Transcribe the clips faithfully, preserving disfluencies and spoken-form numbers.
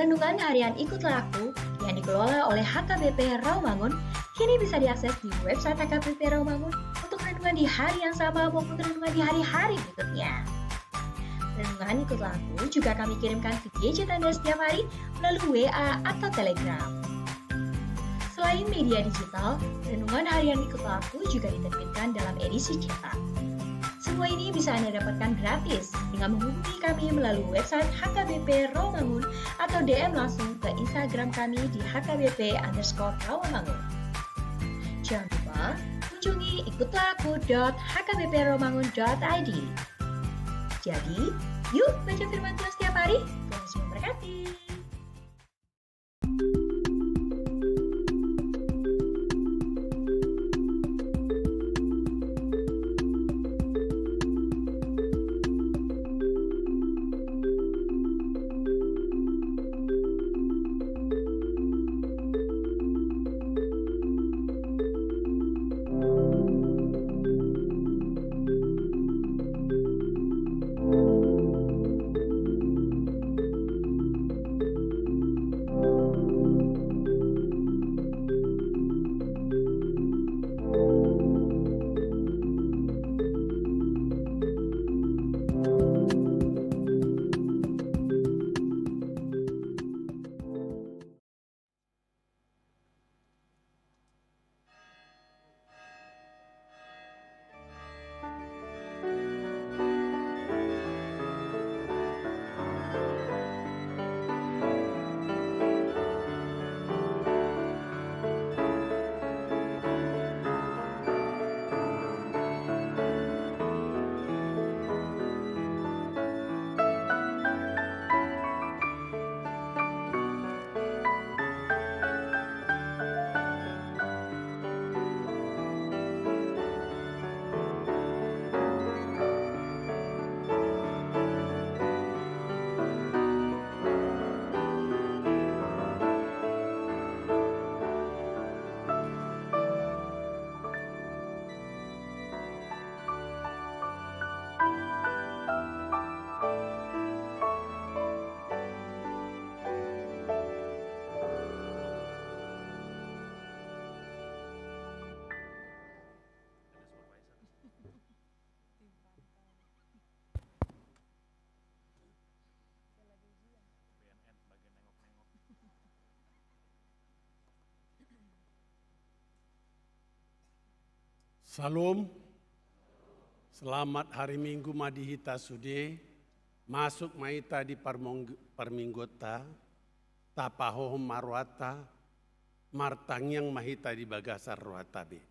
Renungan harian Ikutlah Aku yang dikelola oleh H K B P Rawamangun kini bisa diakses di website H K B P Rawamangun untuk renungan di hari yang sama maupun renungan di hari-hari berikutnya. Renungan Ikutlah Aku juga kami kirimkan ke gadget Anda setiap hari melalui W A atau Telegram. Selain media digital, renungan harian Ikutlah Aku juga diterbitkan dalam edisi cetak. Semua ini bisa Anda dapatkan gratis dengan menghubungi kami melalui website H K B P Rawamangun atau D M langsung ke Instagram kami di H K B P underscore Rawamangun. Jangan lupa kunjungi ikutlah aku dot H K B P rawamangun dot I D. Jadi, yuk baca firman Tuhan setiap hari. Tuhan Yesus memberkati. Salom. Selamat hari Minggu ma di hita sude. Masuk ma hita di parmong-, parmingguonta. Tapahohom ma rohanta, martangiang ma hita di bagasan rohanta be.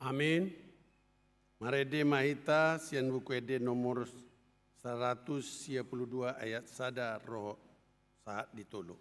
Amin. Marende ma hita sian Buku Ende nomor saratus sia pulu dua ayat sada ro sahat di tolu.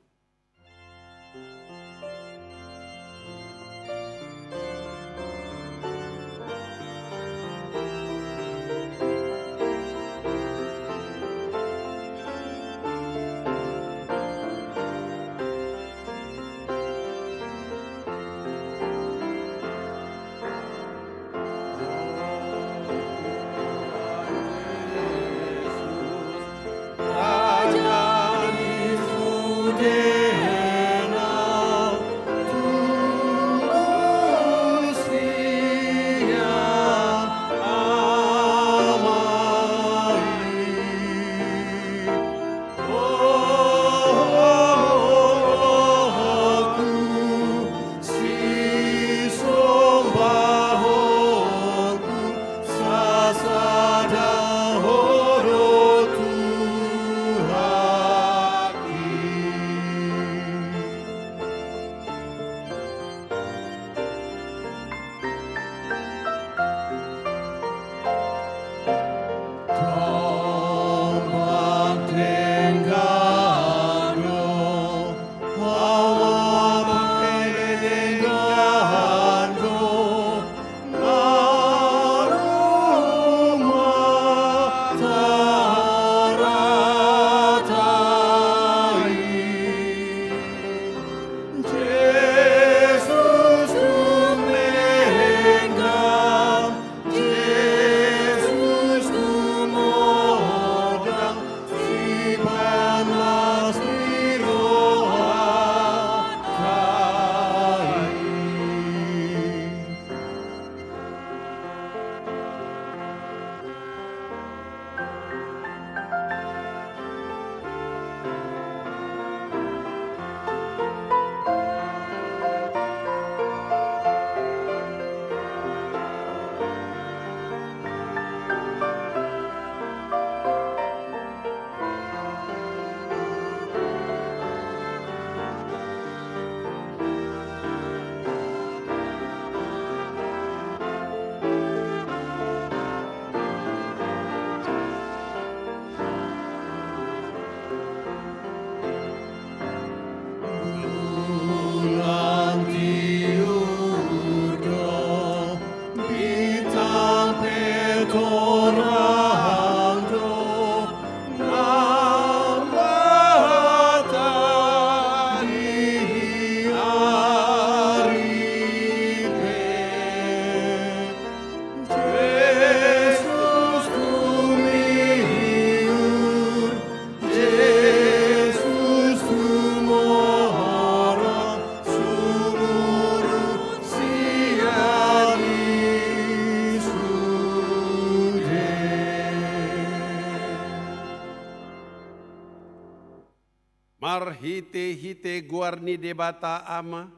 Hite-hite goar ni Debata Ama,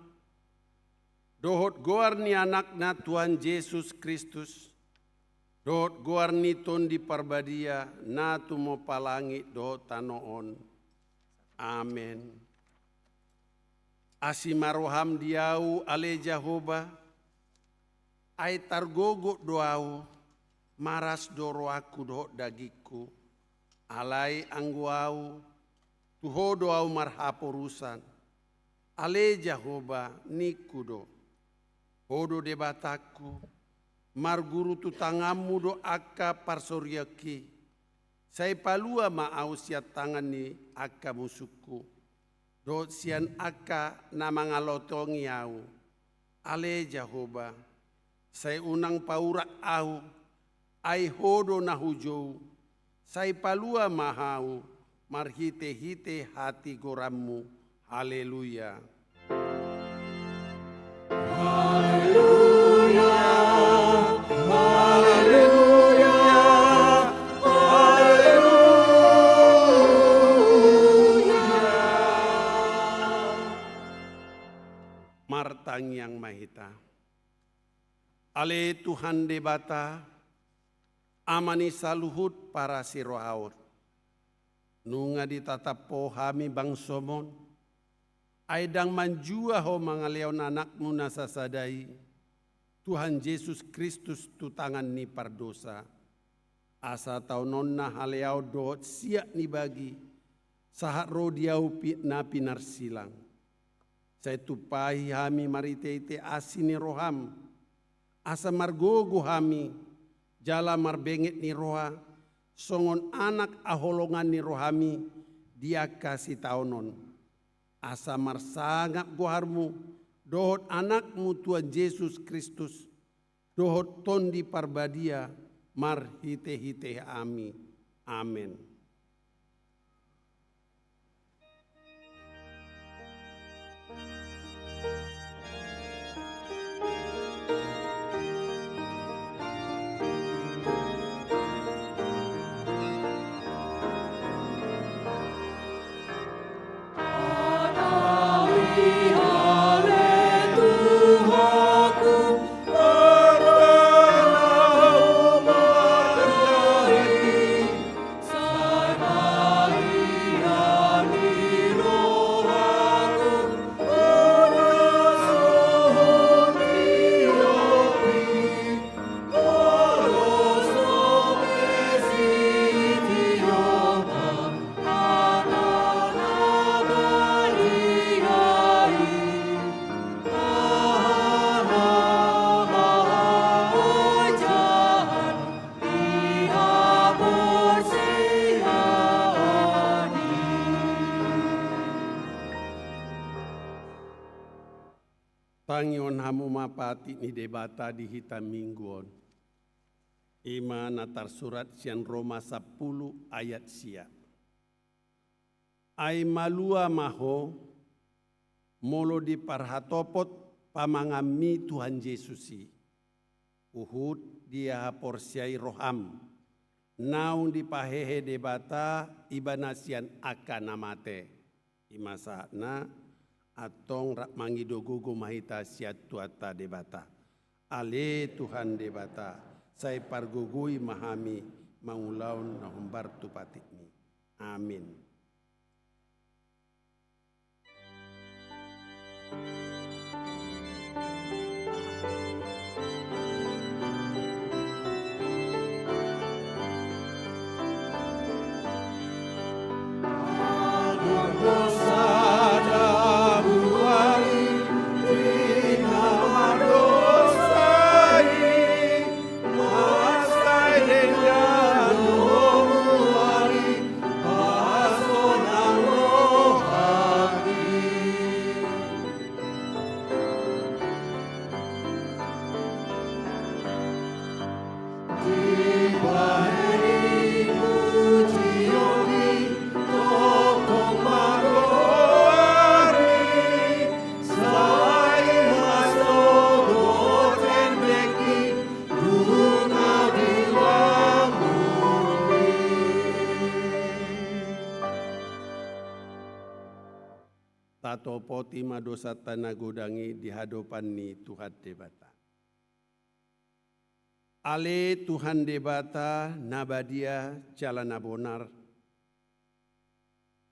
dohot goar ni Anakna Tuhan Jesus Kristus, dohot goar ni Tondi Parbadia, na tumompa langit dohot tano on. Amen. Asi ma roham di ahu, ale Jahowa, ai targogot do ahu, maras do rohangku dohot dagingku. Alai anggo ahu, tu Ho do ahu marhaporusan. Ale Jahowa, ningku do. Ho do Debatangku, marguru tu tanganmu do angka parsorianki. Sai palua ma ahu sian tangan ni angka musungku, dohot sian angka na mangalotongi ahu. Ale Jahowa, sai unang paurak ahu, ai Ho do na hujou, sai palua ma ahu marhite-hite hatigoranmu. Haleluya. Haleluya, haleluya, haleluya. Martangiang ma hita. Ale Tuhan Debata, Ama ni saluhut parasirohaon, nunga ditatap Ho hami bangsom on, ai ndang manjua Ho mangalehon Anakmu na sasada i, Tuhan Jesus Kristus, tu tangan ni pardosa, asa taononna haleaon dohot siat ni bagi, sahat ro di ahu pi-, na pinarsilang. Sai tumpahi hami marhite-hite asi ni roham, asa margogo hami jala marbenget ni roha, songon anak haholongan ni rohami di angka sitaonon. Asa marsangap goarmu dohot Anakmu Tuhan Jesus Kristus, dohot Tondi Parbadia marhite-hite hami. Amen. Tangihon hamu ma patik ni Debata di hita Minggu on. I ma na tarsurat sian Roma sampulu ayat sia. Ai malua ma ho, molo diparhatopot pamanganmi Tuhan Jesus i, huhut dia haporseai roham, naung dipahehe Debata Ibana sian angka na mate. I ma sahatna, antong rap mangido gogo ma hita sian Tuhanta Debata. Ale Tuhan Debata, sai pargogoi ma hami mangulahon na hombar tu patikmi. Amin. poti ma dosanta na godang i di hadopan ni Tuhan Debata. Ale Tuhan Debata na badia jala na bonar,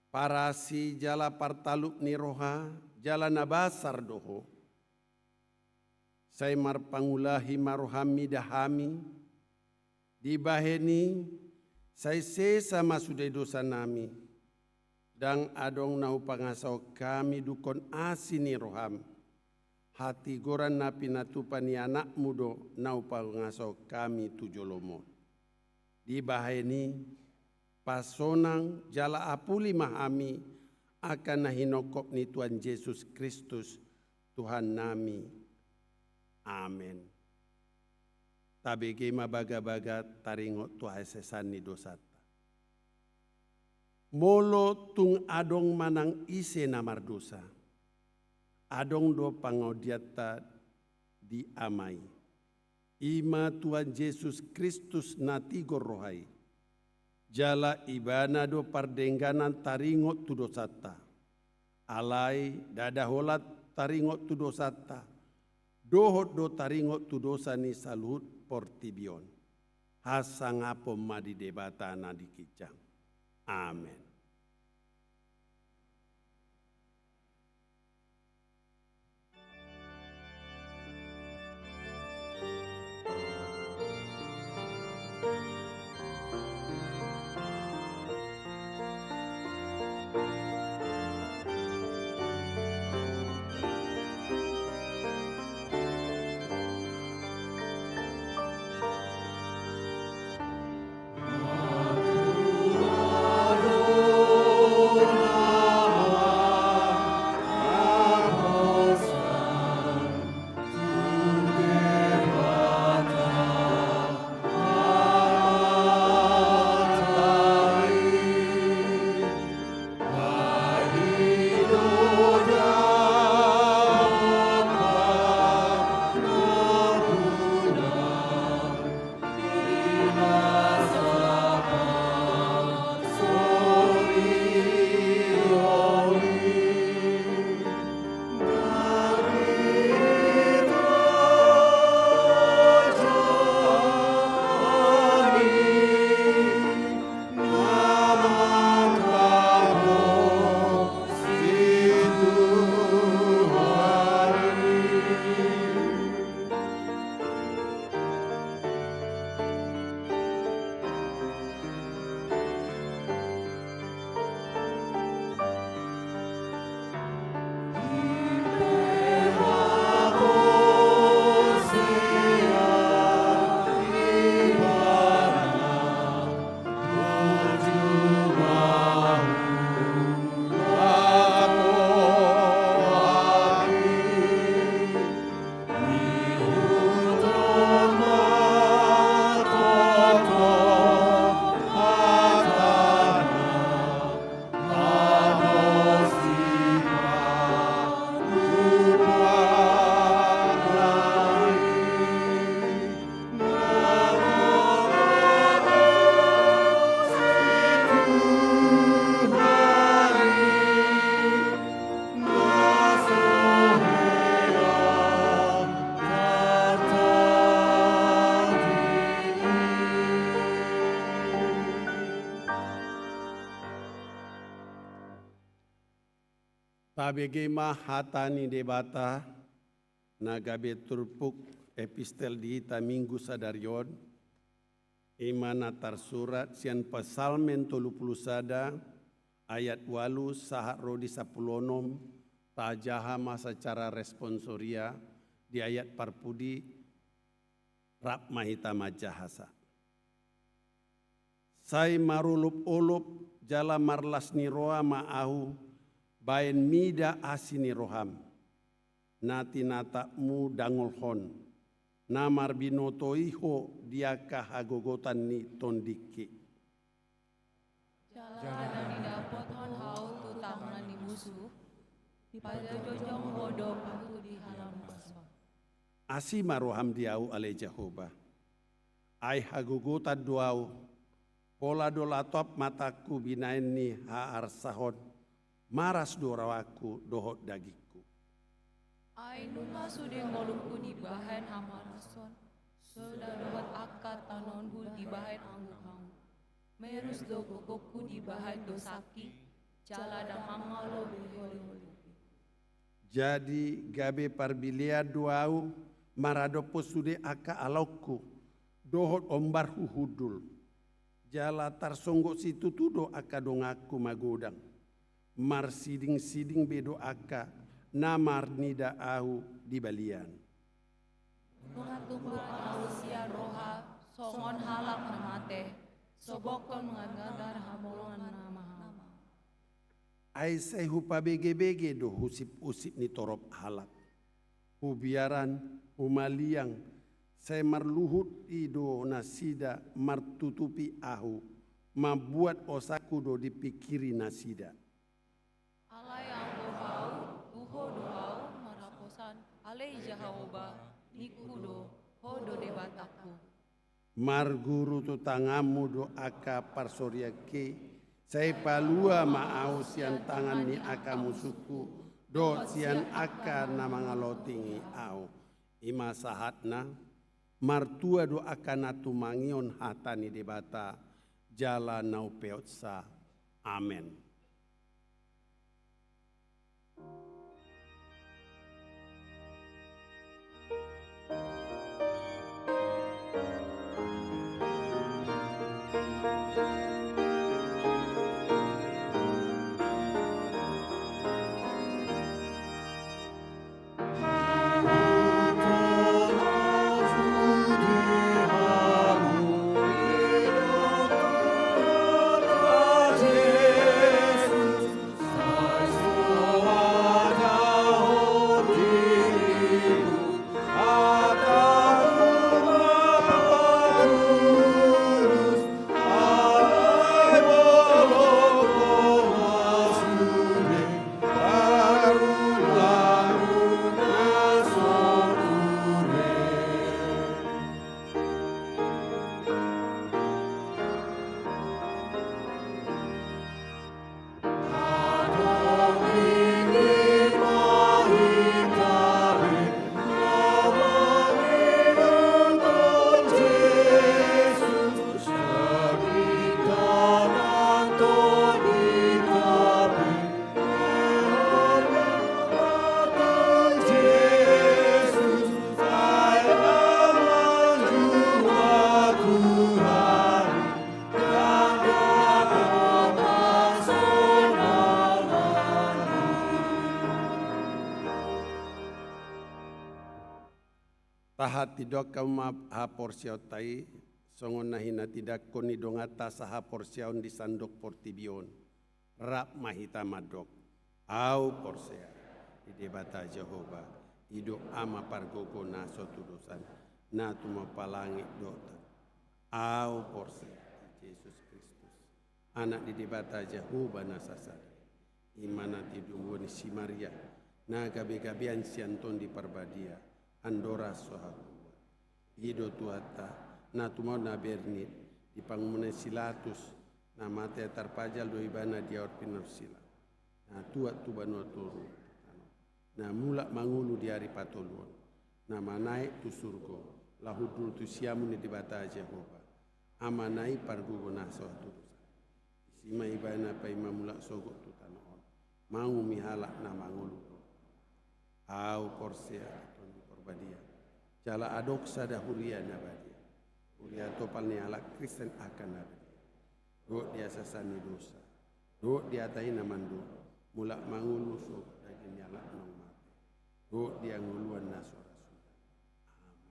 parasi jala partalup ni roha jala na basar do Ho. Sai marpangulahi ma roham mida hami, dibahen i sai sesa ma sude dosanami. Ndang adong na hupangasahon hami dungkon asi ni roham. Hatigoran na pinatupa ni Anakmu do na hupangasahon hami tu jolom on. Dibahen i, pasonang jala apuli ma hami angka na hinongkop ni Tuhan Jesus Kristus, Tuhannami. Amen. Tabege ma bagabaga taringot tu hasesean ni dosanta. Molo tung adong manang ise na mardosa, adong do pangodianta di Ama i. I ma Tuhan Jesus Kristus na tigor roha i. Jala Ibana do pardengganan taringot tu dosanta. Alai ndada holan taringot tu dosanta, dohot do taringot tu dosa ni saluhut portibi on. Hasangapon ma di Debata na di ginjang. Amen. Tabege ma hata ni Debata na gabe turpuk epistel di hita Minggu sadari on. I ma na tarsurat sian Psalmen tolu pulu sada ayat ualu sahat ro di sampulu onom. Tajaha ma secara responsoria di ayat parpudi. Rap ma hita manjahasa. Sai marolopolop jala marlas ni roha ma ahu baen mida asi ni roham, na tinatapmu dangolhon, na marbinoto i ho di angka hagogotan ni tondingki. Jala ndang didapothon ahu tu tangan ni musu, dipajongjong ho do ahu di halamuan. Asi ma roham di ahu ale Jahowa. Ai hagogotan do ahu, pola do latop matangku binaen ni haarsahon. maras do rohangku dohot dagingku. Ai nunga sude ngolungku dibahen hamarason, soda dohot angka tanonku dibahen angguhanggu. Merus do gogongku dibahen dosangki, jala ndang mangalo be ho di ngolungki. Jadi gabe parbilean do ahu maradophon sude angka alaongku, dohot ombarhu hundul. Jala tarsonggot situtu do angka donganku magodang. Marsidingsiding be do angka na marnida ahu di balian. Nunga tumbu ahu sian roha songon halak na mate, sobokhon mangagar haholongan na mahal. Ai sai hupabegebege do husipusip ni torop halak. Hubiaran, humaliang, sai marluhut i do nasida martutupi ahu, mambuat osangku do dipingkiri nasida. Alai anggo ahu, tu ho do ahu marhaposan, ale Jahowa, ningku do, ho do Debatangku. Marguru tu tanganmu do angka parsorianki, sai palua ma ahu sian tangan ni angka musungku, dohot sian angka na mangalotingi ahu. I ma sahatna, martua do angka na tumangihon hata ni Debata, jala na umpeopsa. Amen. Tahatindangkon ma haporseaonta i, songon na hinatindangkon ni donganta sahaporseaon di sandok portibi on. Rap ma hita mandok: Ahu porsea di Debata Jahowa, i do Ama pargogo na so tudosan, na tumompa langit dohot tano. Ahu porsea di Jesus Kristus, Anak ni Debata Jahowa na sasada, i ma na tinadingon si Maria, na gabegabean sian Tondi Parbadia, andora so hatubuan. I do Tuhanta, na tumao na bernit, di panguhuman ni si Pilatus, na mate tarpajal do Ibana di aor pinarsila, na tuat tu banua toru, na mulak mangolu di ari patoluhon, na manaek tu surgo, laho hundul tu siamun ni Debata Jahowa, Amana i pargogo na so hatudosan. Disi ma Ibana paima mulak sogot tu tano on, manguhumi halak na mangolu dohot. Ahu porsea di Tondi Parbadia, jala adong sada huria na badia, huria topal ni halak Kristen angka na badia, dohot di hasasahan ni dosa, dohot di hata i na mandok, mulak mangolu sogot daging ni halak naung mate, dohot di hangoluan na so ra suda. Amen.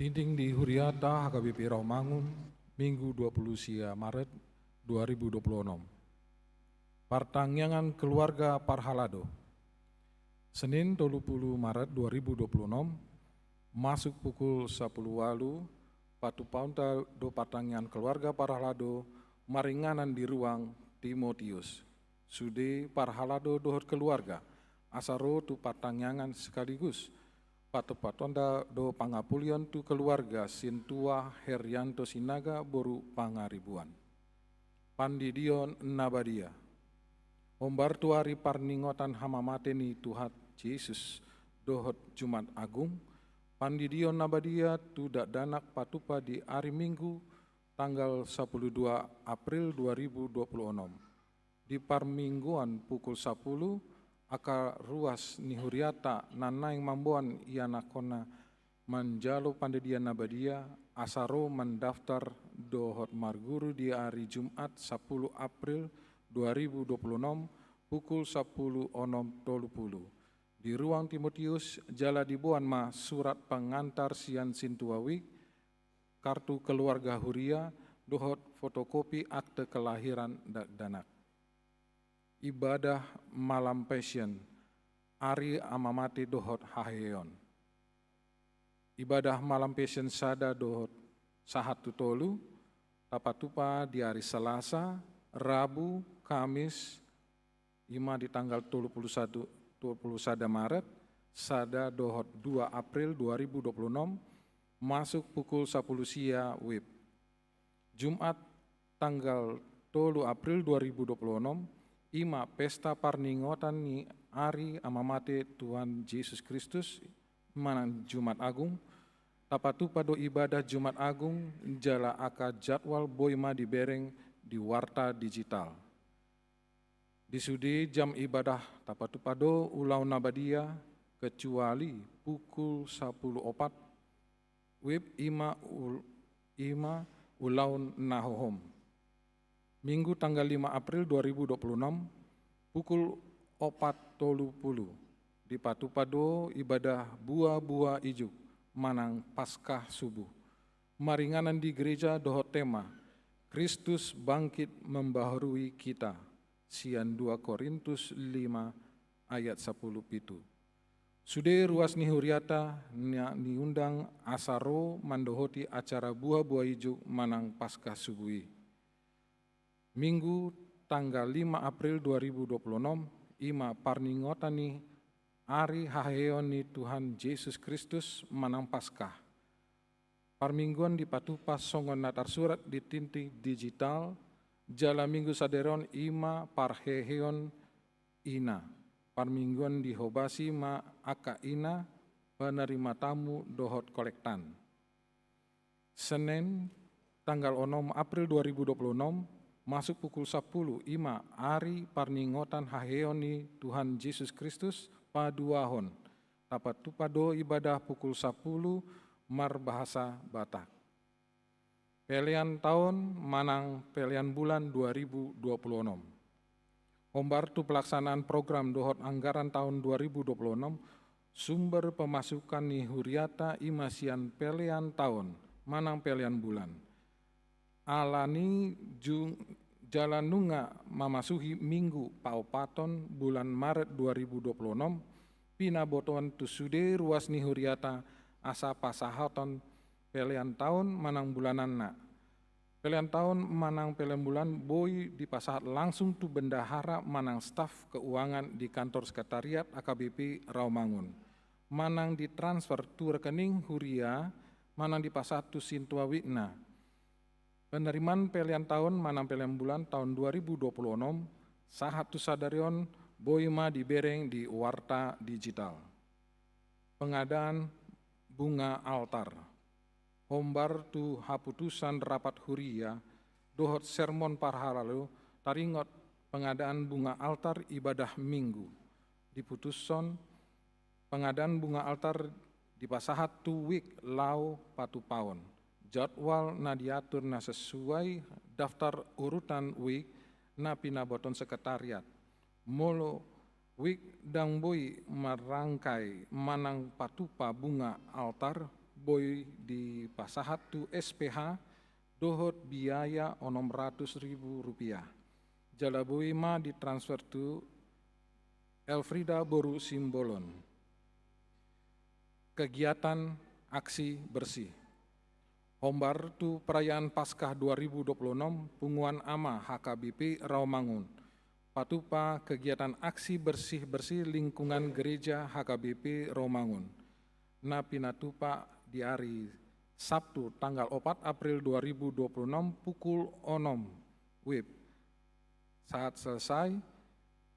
Dinding di Huriata H K B P Rawamangun, Minggu dua puluh sia Maret dua ribu dua puluh enam. Partangiangan keluarga parhalado. Senin tolu puluh Maret dua ribu dua puluh enam, masuk pukul sapuluh ualu, patupaonta do partangiangan keluarga parhalado maringanan di ruang Timotius. Sude parhalado dohot keluarga, asa ro tu partangiangan sekaligus patupaonta do pangapulion tu keluarga sintua Herianto Sinaga boru Pangaribuan. Pandidion na badia. Hombar tu ari parningotan hamamate ni Tuhan Jesus dohot Jumat Agung, pandidion na badia tu dakdanak patupa di ari Minggu tanggal sapuluh dua April dua ribu dua puluh enam. Di parmingguan pukul sapuluh, angka ruas ni huriata na naeng mamboan ianakhonna manjalo pandidion na badia, asa ro mandaftar dohot marguru di ari Jumat sapuluh April dua ribu dua puluh enam pukul sapuluh onom tolu puluh. Di ruang Timotius, jala diboan ma surat pengantar sian sintua wijk, kartu keluarga huria, dohot fotokopi akte kelahiran dakdanak. Ibadah malam Passion, ari amamate dohot haheheon. Ibadah malam Passion sada dohot sahat tu tolu, tapatupa di ari Salasa, Rabu, Kamis, ima di tanggal tolu puluh satu, tolu puluh sada Maret, sada dohot dua April dua ribu dua puluh enam, masuk pukul sapuluh sia wib. Jumat tanggal tolu April dua ribu dua puluh enam, ima pesta parningotan ni ari amamate Tuhan Jesus Kristus manang Jumat Agung, tapatupa do ibadah Jumat Agung jala angka jadwal boi ma dibereng di warta digital. Di sude jam ibadah tapatupa do ulaon na badia, kecuali pukul sapuluh opat wib ima ul-, ima ulaon na hohom. Minggu tanggal lima April dua ribu dua puluh enam, pukul opat tolu puluh, dipatupa do ibadah buabua ijuk manang Paskah Subuh, maringanan di gereja dohot tema Kristus bangkit membaharui kita, sian dua Korintus lima ayat sapuluh pitu. Sude ruas ni huriata na niundang asa ro mandohoti acara buabua ijuk manang Paskah Subuh i. Minggu tanggal lima April dua ribu dua puluh enam, ima parningotan ni ari haheheon ni Tuhan Jesus Kristus manang Paskah. Parmingguan dipatupa songon na tarsurat di tintin digital, jala Minggu sadari on ima parheheon ina. Parmingguan dihobasi ma angka ina, penerima tamu dohot kolektan. Senen, tanggal onom April dua ribu dua puluh enam, masuk pukul sapuluh, ima ari parningotan haheheon ni Tuhan Jesus Kristus paduahon. Tapatupa do ibadah pukul sapuluh marbahasa Batak. Pelean taon manang pelean bulan dua ribu dua puluh enam. Hombar tu pelaksanaan program dohot anggaran taon dua ribu dua puluh enam, sumber pemasukan ni huriata ima sian pelean taon manang pelean bulan. Alani ju-, jala nunga mamasuhi Minggu paopaton bulan Maret dua ribu dua puluh enam, pinabotoan tu sude ruas ni huriata asa pasahaton pelean taon manang bulananna. Pelean taon manang pelean bulan boi dipasahat langsung tu bendahara manang staf keuangan di kantor sekretariat A K B P Rawamangun, manang ditransfer tu rekening huria, manang dipasahat tu sintua wijk na. Penerimaan pelean taon manang pelean bulan taon dua ribu dua puluh enam sahat tu sadari on boi ma dibereng di warta digital. Pengadaan bunga altar. Hombar tu haputusan rapat huria dohot sermon parhalado taringot pengadaan bunga altar ibadah Minggu. Diputushon pengadaan bunga altar dipasahat tu wijk laho patupaon. Jadwal na diatur na sesuai daftar urutan wijk na pinabotohon sekretariat. Molo wijk ndang boi marangkai manang patupa bunga altar, boi dipasahat tu S P H dohot biaya onom ratus ribu rupiah. Jala boi ma ditransfer tu Elfrida boru Simbolon. Kegiatan aksi bersih. Hombar tu perayaan Paskah dua ribu dua puluh enam, Punguan Ama H K B P Rawamangun patupa kegiatan aksi bersih-bersih lingkungan gereja H K B P Rawamangun, na pinatupa di ari Sabtu tanggal opat April dua ribu dua puluh enam pukul onom wib. Saat selesai,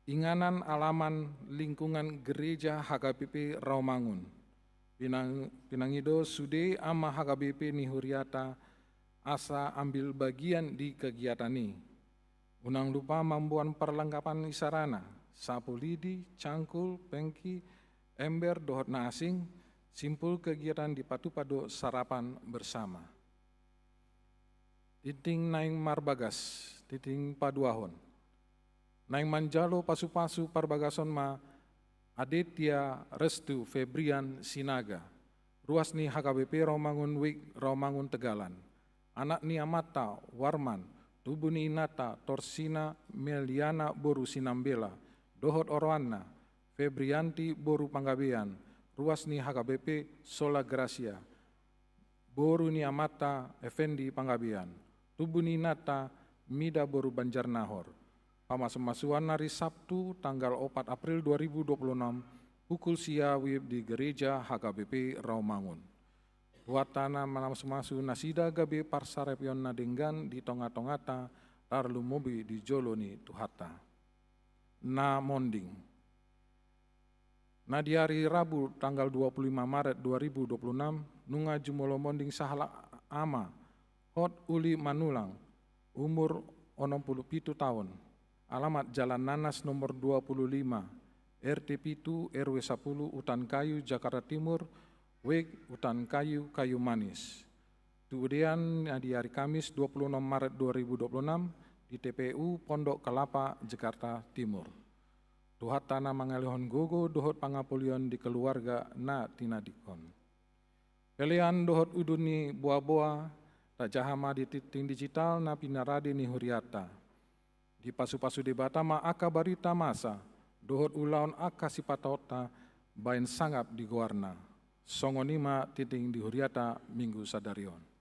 inganan alaman lingkungan gereja H K B P Rawamangun. Pinang-, pinangido sude ama H K B P ni huriata asa ambil bagian di kegiatan i. Unang lupa mamboan perlengkapan isarana, sapu lidi, cangkul, pengki, ember, dohot na asing, simpul kegiatan dipatupa do sarapan bersama. Tintin naeng marbagas, tintin paduahon. Naeng manjalo pasu-pasu parbagason ma Aditya Restu Febrian Sinaga, ruas ni H K B P Rawamangun Wik Rawamangun Tegalan, anak ni amanta Warman, tubu ni inanta Torsina Meliana boru Sinambela, dohot oroanna Febrianti boru Panggabean, ruas ni H K B P Sola Gracia, boru ni amanta Effendi Panggabean, tubu ni inanta Mida boru Banjarnahor. Pamasu-masuan ari Sabtu tanggal opat April dua ribu dua puluh enam pukul sia wib di gereja H K B P Rawamangun. Tuhanta na mamasu-masu nasida gabe parsaripeon na denggan di tonga-tonganta, tarlumobi di jolo ni Tuhanta. Na monding. Na di ari Rabu tanggal dua puluh lima Maret dua ribu dua puluh enam, nunga jumolo monding sahalak ama, hot uli Manulang, umur onom puluh pitu taon, alamat Jalan Nanas nomor dua puluh lima, R T pitu, R W sapuluh, Utan Kayu, Jakarta Timur, Wik Utan Kayu, Kayu Manis. Tu udean na di ari Kamis dua puluh enam Maret dua ribu dua puluh enam di T P U Pondok Kelapa, Jakarta Timur. Tuhanta na mangalehon gogo dohot pangapolion di keluarga na tinadingkon. Pelean dohot udut ni boa-boa, tajaha ma di tintin digital na pinarade ni huriata. Dipasu-pasu Debata ma angka barita masa, dohot ulaon angka sipatauta baen sangap di goarna. Songon i ma tintin di huriata minggu sadari on.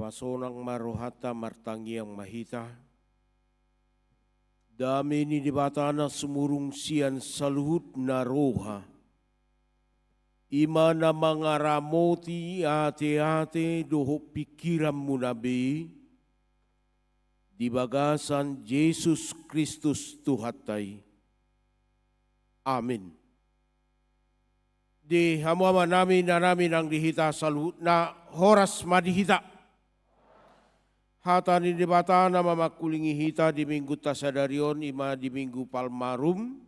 Pasonang ma rohanta, martangiang ma hita. Dame ni Debata na sumurung sian saluhut na roha, i ma na mangaramoti ateate dohot pingkiranmuna be, di bagasan Jesus Kristus Tuhanta i. Amin. Di hamu amanami, inanami nang di hita saluhutna, horas ma di hita. Hata ni Debata na mamangkulingi hita di Minggunta sadari on, i ma di Minggu Palmarum,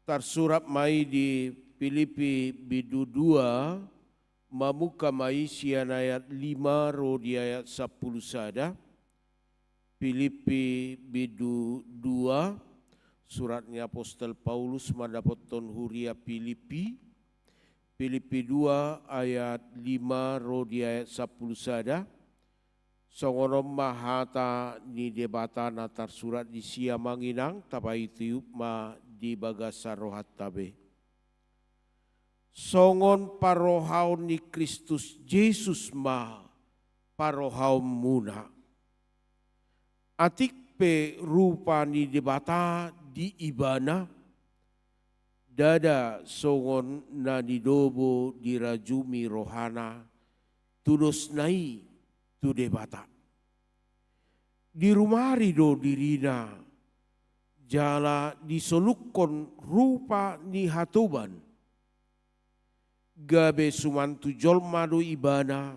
tarsurat ma i di Pilippi bindu dua, mamungka ma i sian ayat lima ro di ayat sampulu sada. Pilippi bindu dua, surat ni apostel Paulus mandapothon huria Pilippi. Pilippi dua ayat lima ro di ayat sampulu sada. Songon on ma hata ni Debata na tarsurat disi, amang inang, tapaihutihut ma di bagasan rohanta be. Songon parrohaon ni Kristus Jesus ma parrohaonmuna. Atik pe rupa ni Debata di Ibana, ndada songon na nidobo dirajumi rohana, tudosna i tu Debata. Dirumari do dirina, jala disolukkon rupa ni hatoban. Gabe suman tu jolma do Ibana,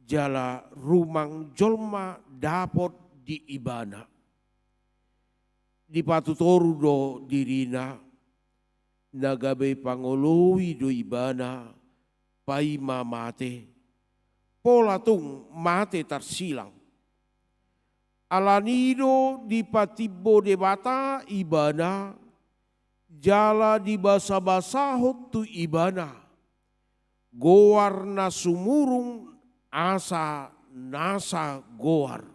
jala rumang jolma dapot di Ibana. Dipatutoru do dirina, na gabe pangoloi do Ibana, paima mate. Pola tung mate tarsilang. Alani do dipatimbo Debata Ibana, jala dibasabasahon tu Ibana goar na sumurung asa nasa goar.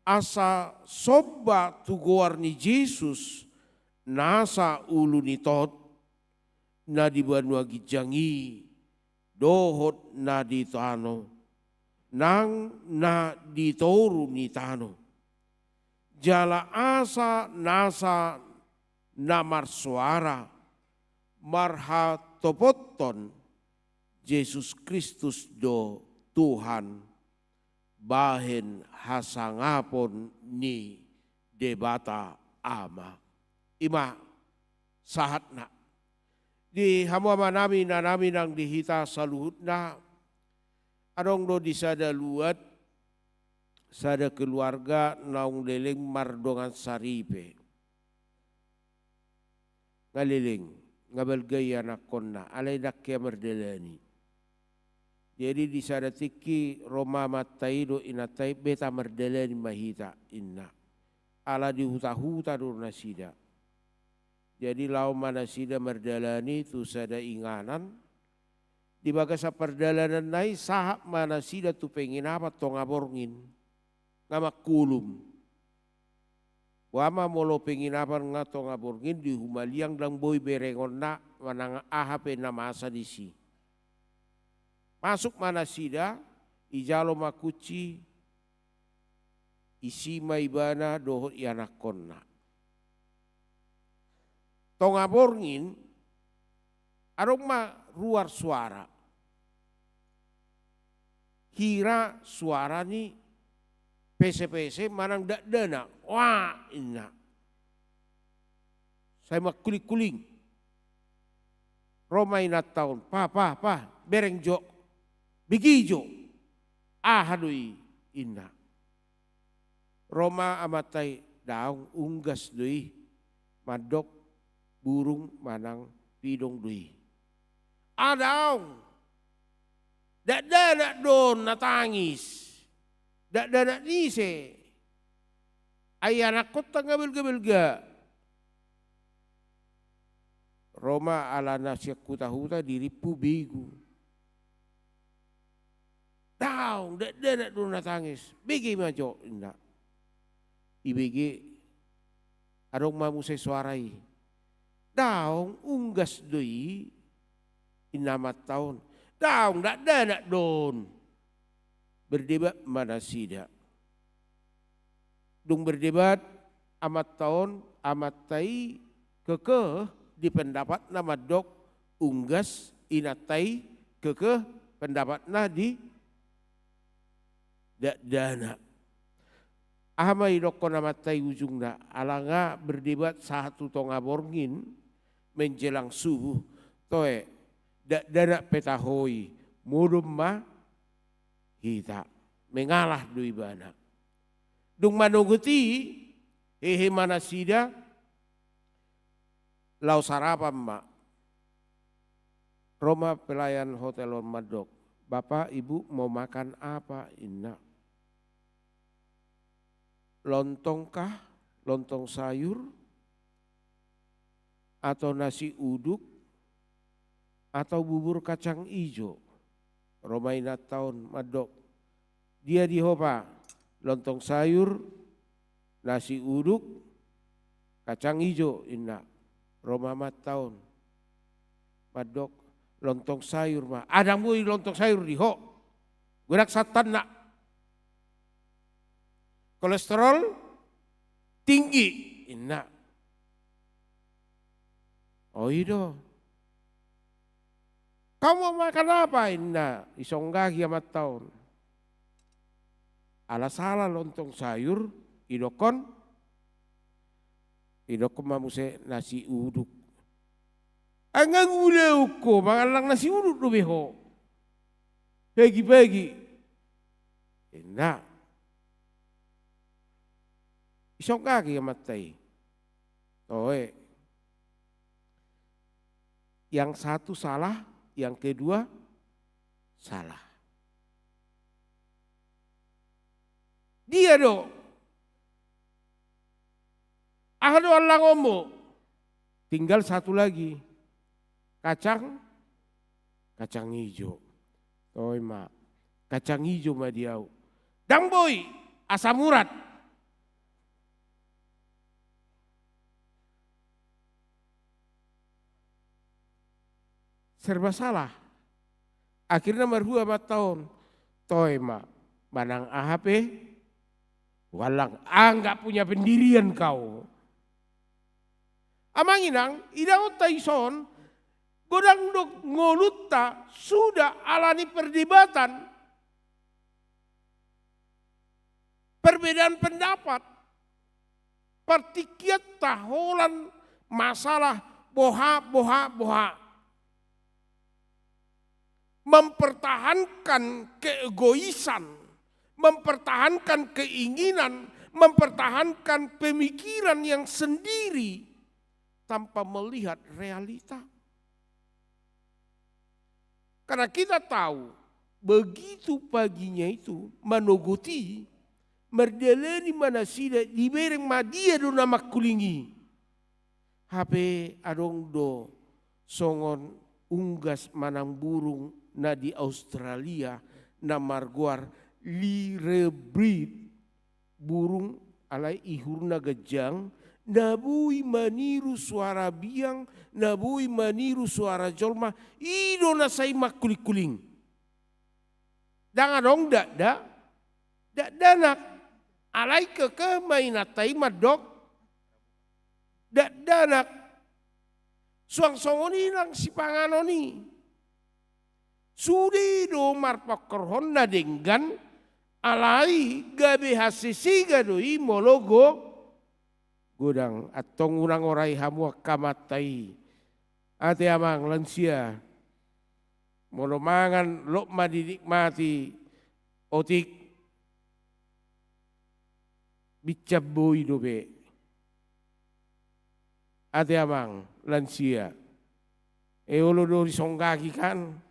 Asa somba tu goar ni Jesus, nasa ulu ni tot, na di banua ginjang i, dohot na di tano, nang na di toru ni tano. Jala asa nasa na marsoara, marhatopothon Jesus Kristus do Tuhan, bahen hasangapon ni Debata Ama. I ma sahatna. Di hamu amanami, inanami nang di hita saluhutna, adong do di sada luat, sada keluarga naung leleng mardongan saripe. Nga leleng, nga balga ianakkonna, alai ndang hea mardalani. Jadi di sada tingki ro ma amanta i dohot inanta i, beta mardalani ma hita, inna. Ala di huta-huta do nasida. Jadi laho ma nasida mardalani tu sada inganan. Di bagasan pardalananna i sahat ma nasida tu penginapan tonga borngin. Nga mangkulum. Boha ma molo penginapan nga tonga borngin, di humaliang ndang boi berengonna manang aha pe na masa disi. Masuk ma nasida, ijalo ma kunci, isi ma ibana dohot ianakkonna. Tonga borngin, adong ma ruar suara. Hira suara ni pese-pese manang dakdanak. Wah, inna. Sai mangkuling-kuling. Ro ma inanta on, pa, pa, pa, bereng jo. Bege jo. Aha do i, inna. Ro ma amanta i, daong, unggas do i, mandok burung manang pidong do i. Ah, daong. Dakdanak do on na tangis. Dakdanak ni ise. Ai anakkonta nga balga-balga. Ro ma alana sian huta-huta dirimpu begu. Daong, dakdanak do na tangis. Bege ma jo, inna. Ibege, adong ma muse suara i. Daong, unggas do i, inna amanta on. Daong, dakdanak do on. Berdebat ma nasida. Dung berdebat amanta on, amanta i kekeh di pendapatna mandok unggas, inanta i kekeh pendapatna di dakdanak. Aha ma idokkon amanta i ujungna, ala nga berdebat sahat tu tonga borngin menjelang subuh, toe, dakdanak pe taho i, modom ma hita, mengalah do ibana. Dung manogot i, hehe ma nasida, laho sarapan ma. Ro ma pelayan hotel on mandok, "Bapak, Ibu mau makan apa?" ninna. "Lontong kah? Lontong sayur? Atau nasi uduk? Atau bubur kacang ijo?" Ro ma inanta on mandok, "Dia di ho, Pak? Lontong sayur, nasi uduk, kacang ijo," ninna. Ro ma amanta on mandok, "Lontong sayur ma." "Ah, ndang boi lontong sayur di ho. Godang santanna. Kolesterol tinggi," ninna. "Oh, i do. Kau mau makan apa?" ninna, isonggaki amanta on. Ala sala lontong sayur, idokkon, idokkon ma muse nasi uduk. "Ai nga ulaon ho mangallang nasi uduk dope ho pagi-pagi," ninna. Isonggaki amanta i. Toe. Yang satu salah, yang kedua salah. Dia do. Aha do allangonmu? Tinggal satu lagi. Kacang, kacang ijo. Toe ma. Kacang ijo ma di au. Ndang boi, asam urat. Serba salah. Akhirna marhua amanta on. Toe ma, manang aha pe huallang, ah, nggak punya pendirian kau. Amang inang, idaonta ison, godang do ngolunta suda alani perdebatan, perbedaan pendapat, partingkianta holan masalah boha, boha, boha. Mempertahankan keegoisan, mempertahankan keinginan, mempertahankan pemikiran yang sendiri tanpa melihat realita. Karena kita tahu, begitu paginya itu, manogot i, mardalani ma nasida, dibereng ma dia do na mangkuling i. Hape adong do songon unggas manang burung na di Australia na margoar lyrebird, burung alai ihurna ganjang, na boi maniru suara biang, na boi maniru suara jolma, i do na sai mangkuling-kuling. Ndang adong dakdanak, dakdanak. Alai kekeh ma inanta i mandok dakdanak. Suang songon i nang sipanganon i. Sude do marpangkorhon na denggan, alai gabe hasesega do i molo go-, godang. Antong unang orai hamu angka amanta i. Ate amang lansia, molo mangan lot ma dinikmati, otik, bincan boi dope. Ate amang lansia, e olo do disonggaki kan.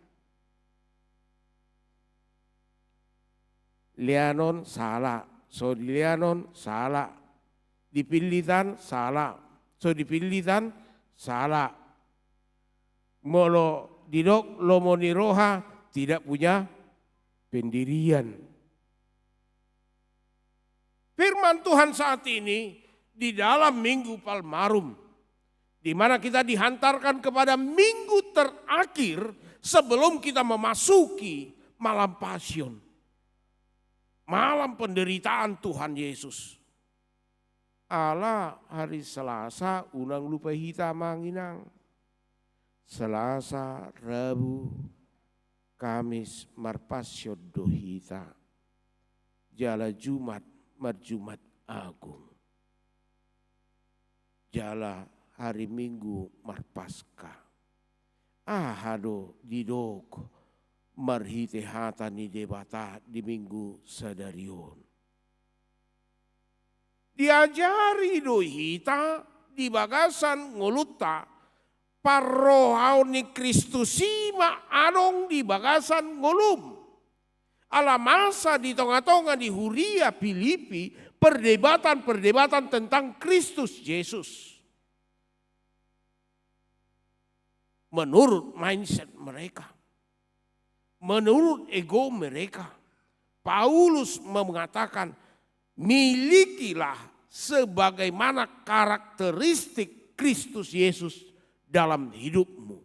Leanon sala, so dileanon sala, dipillitan sala, so dipillitan sala. Molo didok lomo ni roha, tidak punya pendirian. Firman Tuhan saat ini di dalam Minggu Palmarum, di mana kita dihantarkan kepada minggu terakhir sebelum kita memasuki malam Pasion. malam penderitaan Tuhan Yesus. Ala hari Selasa unang lupa hita, amang inang. Selasa, Rabu, Kamis marpassion do hita. Jala Jumat marjumat agung. Jala hari Minggu marpaska. Aha do didok marhite hata ni Debata di Minggu sadari on? Diajari do hita di bagasan ngolunta, parrohaon ni Kristus i ma adong di bagasan ngolum. Ala masa di tonga-tonga ni huria Filipi perdebatan-perdebatan tentang Kristus Yesus. Menurut mindset mereka, menurut ego mereka, Paulus mengatakan, "Milikilah sebagaimana karakteristik Kristus Yesus dalam hidupmu."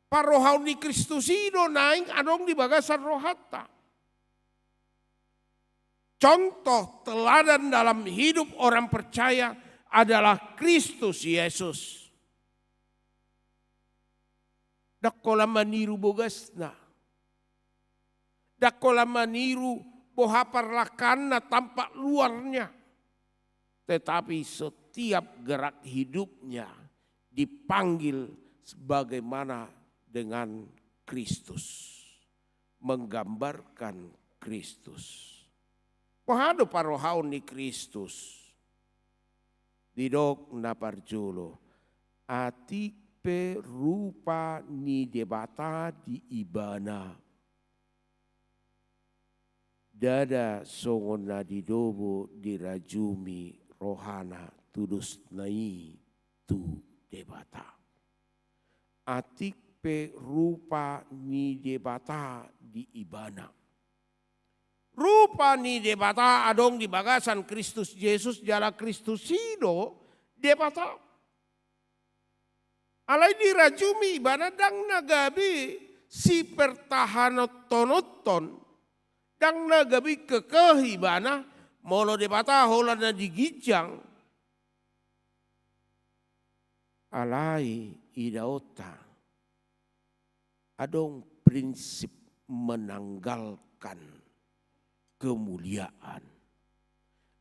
Parrohaon ni Kristus i do naeng adong di bagasan rohanta. Contoh teladan dalam hidup orang percaya adalah Kristus Yesus. Ndang holan maniru bogasna. Ndang holan maniru boha parlangkanna, tampak luarnya. Tetapi setiap gerak hidupnya dipanggil sebagaimana dengan Kristus, menggambarkan Kristus. Boha do parrohaon ni Kristus? Didok na parjolo, atik pe rupa ni Debata di ibana. Ndada songon na didobo dirajumi rohana tudosna i tu Debata. Atik pe rupa ni Debata di ibana. Rupa ni Debata adong di bagasan Kristus Jesus, jala Kristus i do Debata. Alai dirajumi ibana, ndang na gabe sipertahanonhononhon, ndang na gabe kekeh ibana, molo Debata holan na di ginjang. Alai idaonta adong prinsip menanggalkan kemuliaan.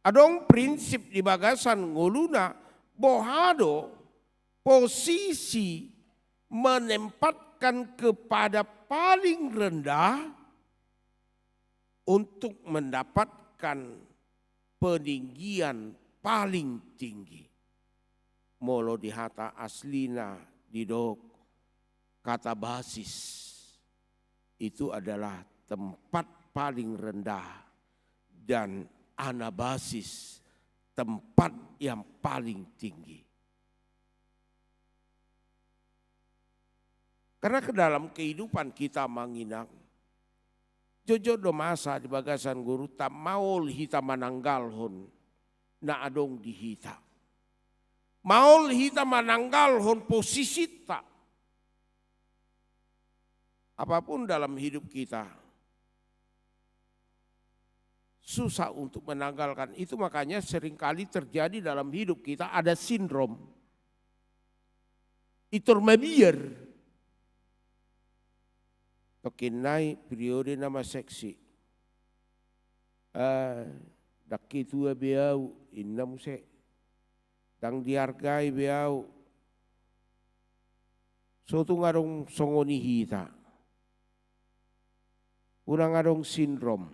Adong prinsip di bagasan ngoluna, boha do posisi menempatkan kepada paling rendah untuk mendapatkan peninggian paling tinggi. Molo di hata aslina didok katabasis, itu adalah tempat paling rendah, dan anabasis, tempat yang paling tinggi. Karena ke dalam kehidupan kita, amang inang, jotjot do masa di bagasan ngolunta maol hita mananggalhon na adong di hita. Maol hita mananggalhon posisinta. Apapun dalam hidup kita, susah untuk menanggalkan. Itu makanya seringkali terjadi dalam hidup kita ada sindrom. Pintor mabiar. Tongkin nai periode nama seksi. Eh, ndang ketua be au, inna muse. Ndang dihargai be au. So tung adong songon i hita. Unang adong sindrom.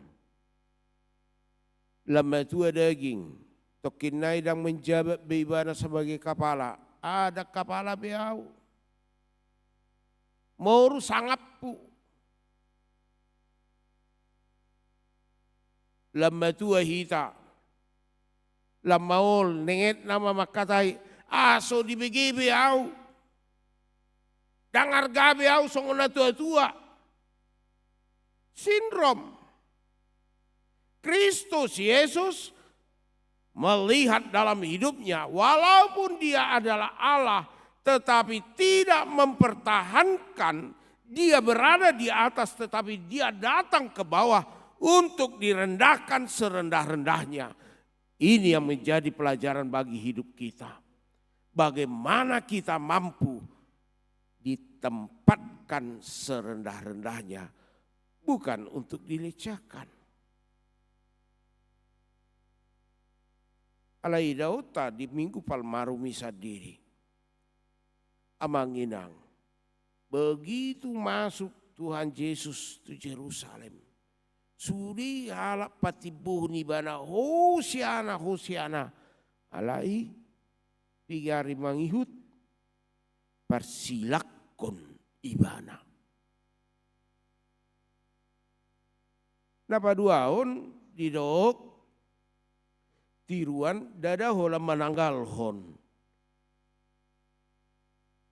Lam matua daging, tongkin nai ndang menjabat be ibana sebagai kapala. Ah, ndang kapala be au. Moru sangaphu. Lam matua hita. Lam maol, nengetna ma mangkatai, ah, so dibege be au. Ndang arga be au songon na tua-tua. Sindrom. Kristus Yesus melihat dalam hidupnya, walaupun dia adalah Allah, tetapi tidak mempertahankan dia berada di atas, tetapi dia datang ke bawah untuk direndahkan serendah-rendahnya. Ini yang menjadi pelajaran bagi hidup kita. Bagaimana kita mampu ditempatkan serendah-rendahnya, bukan untuk dilecehkan. Alai idaonta di Minggu Palmarum i sandiri, amang inang, begitu masuk Tuhan Yesus tu Jerusalem, sude halak patimbohon ibana, "Hosiana, Hosiana." Alai piga ari mangihut, parsilakkon ibana. Na paduahon didok, tiruan ndada holan mananggalhon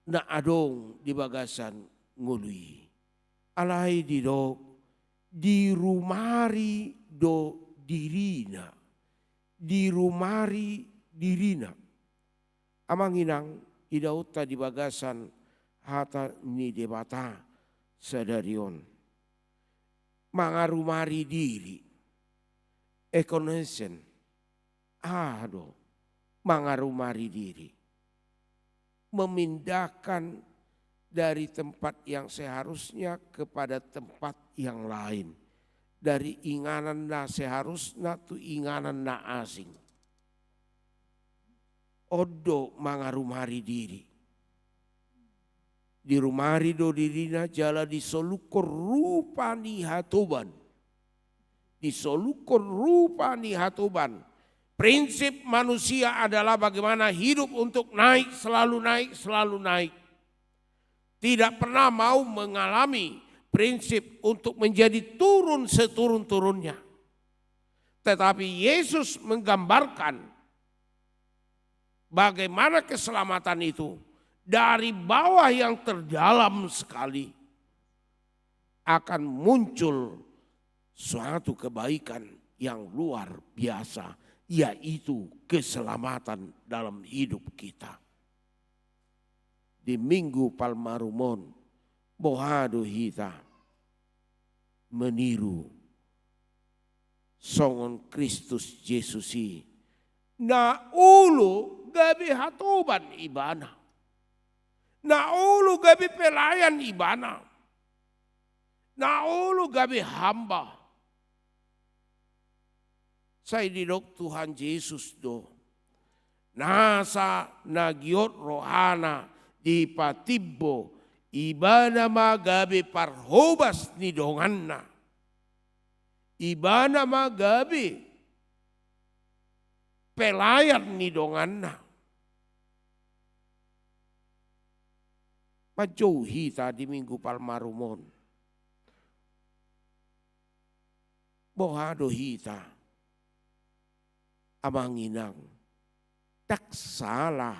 na adong di bagasan ngolu i. Alai didok, dirumari do dirina. Dirumari dirina. Amang inang, idaonta di bagasan hata ni Debata sadari on. Mangarumari diri. Ekon esen. Aha do mangarumari diri? Memindahkan dari tempat yang seharusnya kepada tempat yang lain. Dari inganan na seharusna tu inganan na asing. On do mangarumari diri. Dirumari do dirina jala disolukkon rupa ni hatoban. Disolukkon rupa ni hatoban. Prinsip manusia adalah bagaimana hidup untuk naik, selalu naik, selalu naik. Tidak pernah mau mengalami prinsip untuk menjadi turun seturun-turunnya. Tetapi Yesus menggambarkan bagaimana keselamatan itu dari bawah yang terdalam sekali akan muncul suatu kebaikan yang luar biasa, yaitu keselamatan dalam hidup kita. Di Minggu Palmarum on, boha do hita meniru songon Kristus Jesus i, na olo gabe hatoban ibana, na olo gabe pelayan ibana, na olo gabe hamba. Sai didok Tuhan Jesus do, nasa na giot rohana dipatimbo, ibana ma gabe parhobas ni donganna. Ibana ma gabe pelayan ni donganna. Manjou hita di Minggu Palmarum on. Boha do hita, amang inang? Ndang sala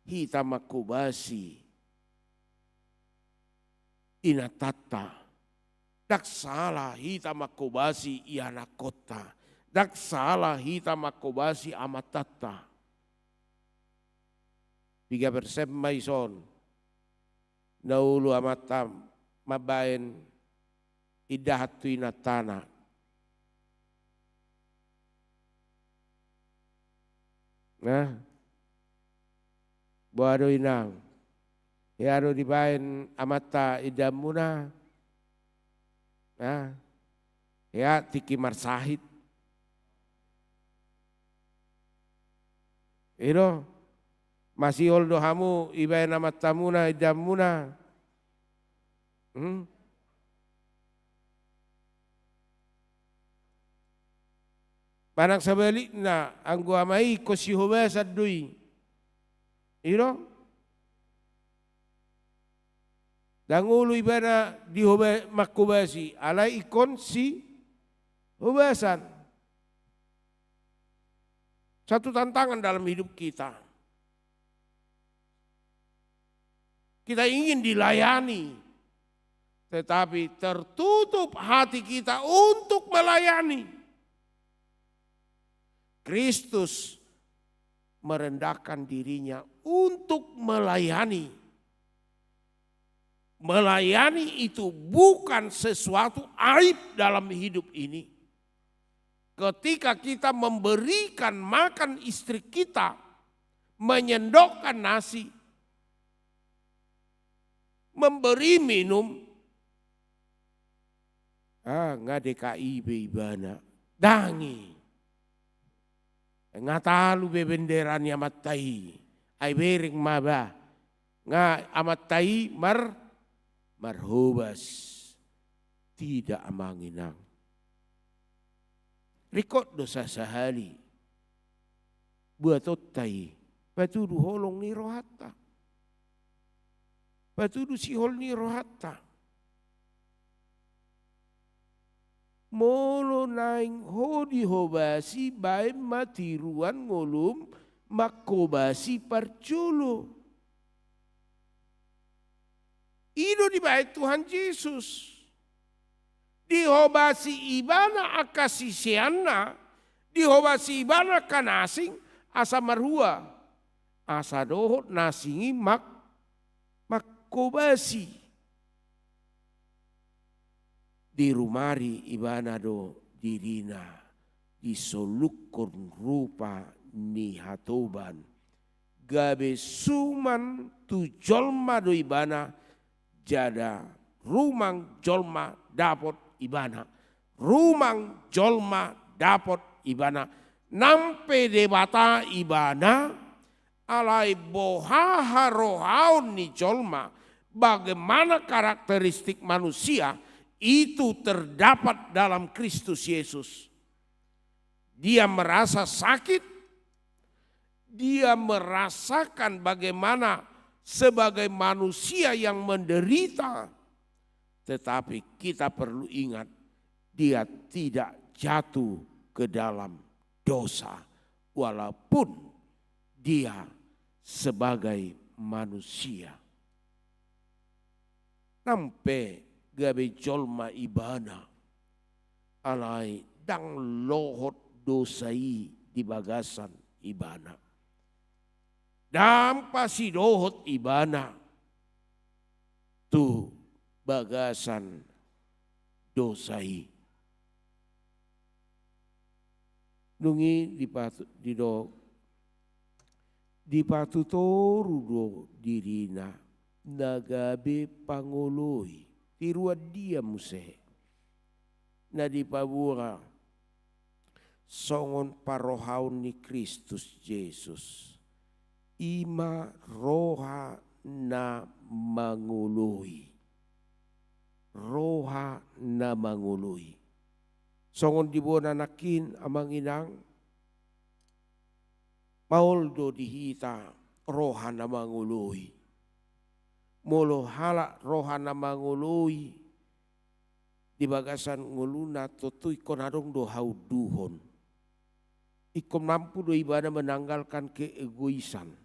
hita manghobasi inantanta. Ndang sala hita manghobasi ianakkonta. Ndang sala hita manghobasi amantanta. Piga persen ma ison na olo amanta mambahen indahan tu inantana? Nah, boha do inang? Hea do dibahen amanta indahanmuna? Nah, hea tingki marsahit? I do, masihol do hamu ibahen amantamuna indahanmuna? Hmm? Manang sabalikna, anggo ama i ingkon sihobasan do i. I do? Ndang olo ibana dihoba-, manghobasi, alai ingkon sihobasan. Satu tantangan dalam hidup kita. Kita ingin dilayani, tetapi tertutup hati kita untuk melayani. Kristus merendahkan dirinya untuk melayani. Melayani itu bukan sesuatu aib dalam hidup ini. Ketika kita memberikan makan istri kita, menyendokkan nasi, memberi minum, ah, nga D K I be ibana. Dang i. Nga talu be bendera ni amanta i. Ai bereng ma ba. Nga amanta i mar-, marhobas. Tidak, amang inang. Ringkot do sasahali buatonta i patudu holong ni rohanta. Patudu sihol ni rohanta. Molo naeng ho dihobasi, baen ma tiruan ngolum manghobasi parjolo. I do dibaen Tuhan Jesus. Dihobasi ibana angka siseanna, dihobasi ibana angka na asing, asa marhua, asa dohot na asing i mang-, manghobasi. Dirumari ibana do dirina, disolukhon rupa ni hatoban. Gabe suman tu jolma do ibana, jala rumang jolma dapot ibana. Rumang jolma dapot ibana. Nang pe Debata ibana, alai boha harohaon ni jolma, bagaimana karakteristik manusia, itu terdapat dalam Kristus Yesus. Dia merasa sakit, dia merasakan bagaimana sebagai manusia yang menderita. Tetapi kita perlu ingat, dia tidak jatuh ke dalam dosa, walaupun dia sebagai manusia. Nang pe gabe jolma ibana, alai ndang lohot dosa i di bagasan ibana. Ndang pasidohot ibana tu bagasan dosa i. Dung i dipatu-, didok, dipatutoru do dirina na gabe pangoloi. Tiruan dia muse na dipaboa songon parohaon ni Kristus Jesus, i ma roha na mangoloi. Roha na mangoloi. Songon diboana nangkin, amang inang, maol do di hita roha na mangoloi. Molo halak roha na mangoloi di bagasan ngoluna, tontu ingkon adong do haunduhon. Ingkon mampu do ibana menanggalkan keegoisan.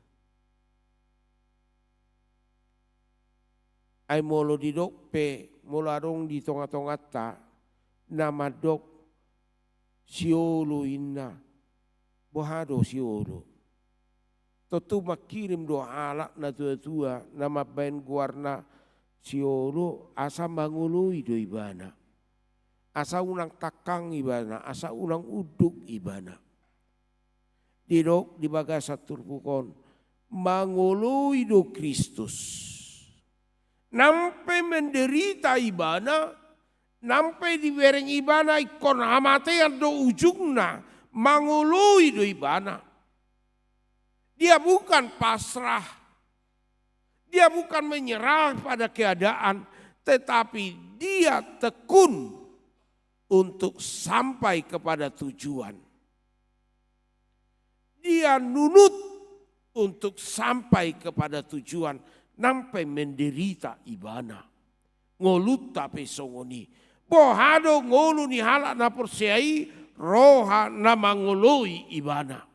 Ai molo didok pe, molo adong di tonga-tonganta na mandok siolo inna, boha do siolo? Tontu mangkirim do halak na tua-tua na mambaen goarna siolo, asa mangoloi do ibana. Asa unang tangkang ibana, asa unang unduk ibana. Didok di bagasan turpuk on, mangoloi do Kristus. Nang pe menderita ibana, nang pe dibereng ibana ingkon hamatean do ujungna, mangoloi do ibana. Dia bukan pasrah, dia bukan menyerah pada keadaan, tetapi dia tekun untuk sampai kepada tujuan. Dia nunut untuk sampai kepada tujuan, nang pe menderita ibana. Ngolunta pe songon i. Boha do ngolu ni halak na porsea i? Roha na mangoloi ibana.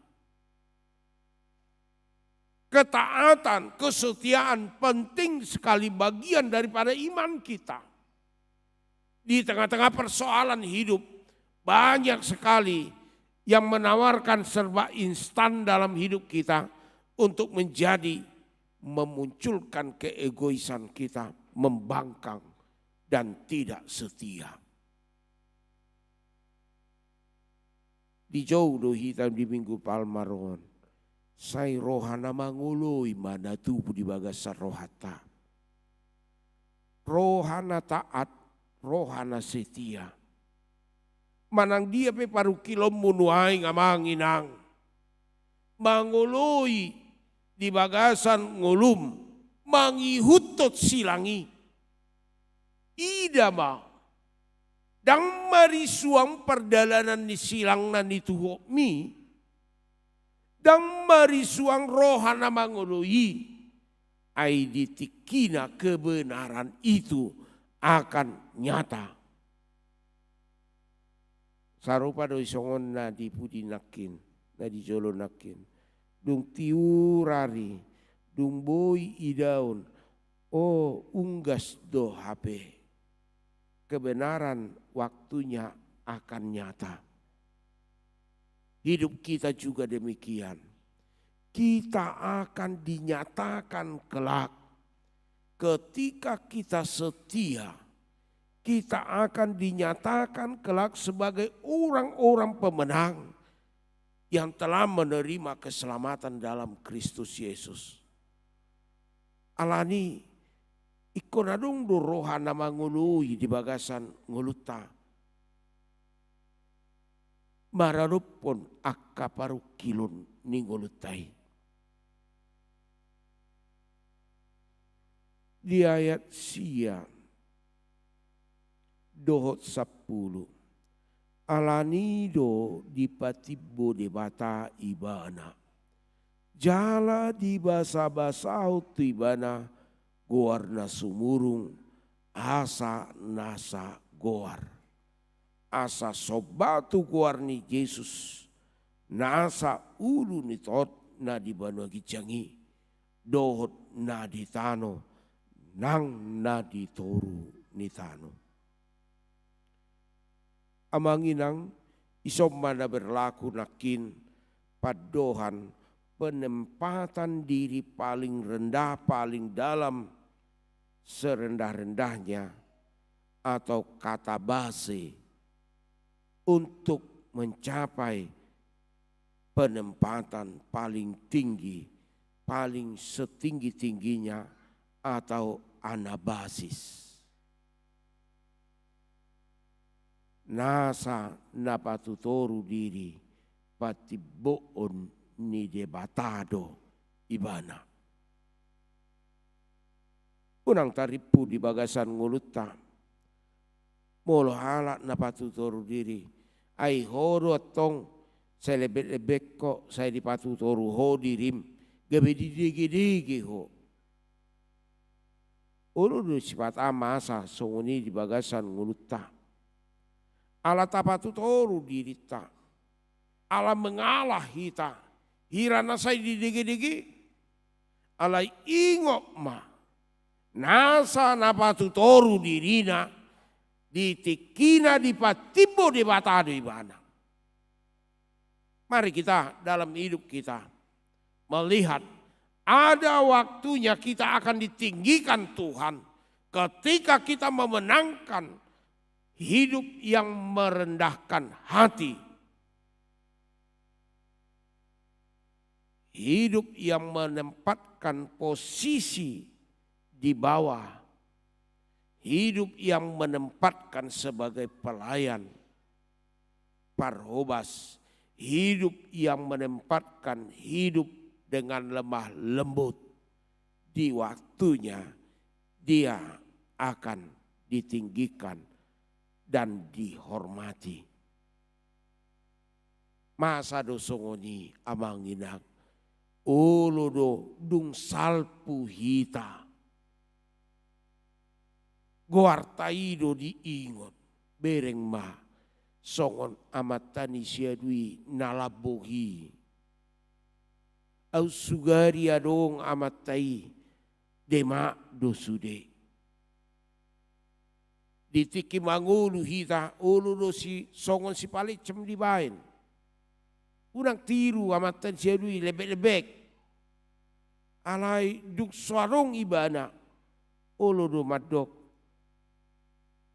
Ketaatan, kesetiaan penting sekali bagian daripada iman kita. Di tengah-tengah persoalan hidup, banyak sekali yang menawarkan serba instan dalam hidup kita untuk menjadi, memunculkan keegoisan kita. membangkang dan tidak setia. Dijou do hita di Minggu Palmar on, sai roha na mangoloi ma na tubu di bagasan rohanta. Roha na taat, roha na setia. Manang dia pe parungkilonmu nuaeng amang inang, mangoloi di bagasan ngolum mangihuthon silang i. Ida ma, ndang marisuang pardalanan ni silang na nituhotmi, ndang marisuang roha na mangoloi, ai di tingkina kebenaran itu akan nyata. Sarupa do i songon na di pudi nangkin, na di jolo nangkin. Dung tiur ari, dung boi idaon, o unggas do hape. Kebenaran waktunya akan nyata. Hidup kita juga demikian. Kita akan dinyatakan kelak. Ketika kita setia, kita akan dinyatakan kelak sebagai orang-orang pemenang yang telah menerima keselamatan dalam Kristus Yesus. Alani, ingkon adong do roha na mangoloi di bagasan ngolunta maradophon angka parungkilon ni ngolunta i. Di ayat sia dohot sampulu. Alani do dipatimbo Debata ibana, jala dibasabasahon tu ibana goar na sumurung, asa nasa goar. Asa somba tu goar ni Jesus, nasa ulu ni tot na di banua ginjang i, dohot na di tano, nang na di toru ni tano. Amang inang, ison ma na berlaku nangkin pandohan penempatan diri paling rendah, paling dalam, serendah-rendahnya, atau kata base untuk mencapai penempatan paling tinggi, paling setinggi-tingginya atau anabasis. Nasa na patutoru diri patimboon ni Debata do ibana. Unang tarimpu di bagasan ngolunta. Molo halak na patutoru diri, ai ho do antong sai lembek-lembek ho, sai dipatutoru ho dirim, gabe didegedege ho. Olo do sipata masa songon i di bagasan ngolunta. Ala tapatutoru dirinta, ala mengalah hita, hira na sai didegedege. Alai ingot ma, nasa na patutoru dirina, di tingkina dipatimbo Debata do ibana. Mari kita dalam hidup kita melihat ada waktunya kita akan ditinggikan Tuhan ketika kita memenangkan hidup yang merendahkan hati. Hidup yang menempatkan posisi di bawah. Hidup yang menempatkan sebagai pelayan. Parhobas, hidup yang menempatkan hidup dengan lemah lembut. Di waktunya dia akan ditinggikan dan dihormati. Masa do songon i amang inang, olo do dung salpu hita. Goarta i do diingot, bereng ma songon amanta ni si Adu i na lambok i. Au sugari adong amanta i, Demak do sude. Di tingki mangolu hita, olo do si, songon sipalingcam dibaen. Unang tiru amanta ni si Adu i lembek-lembek. Alai dung so adong ibana, Olo do mandok,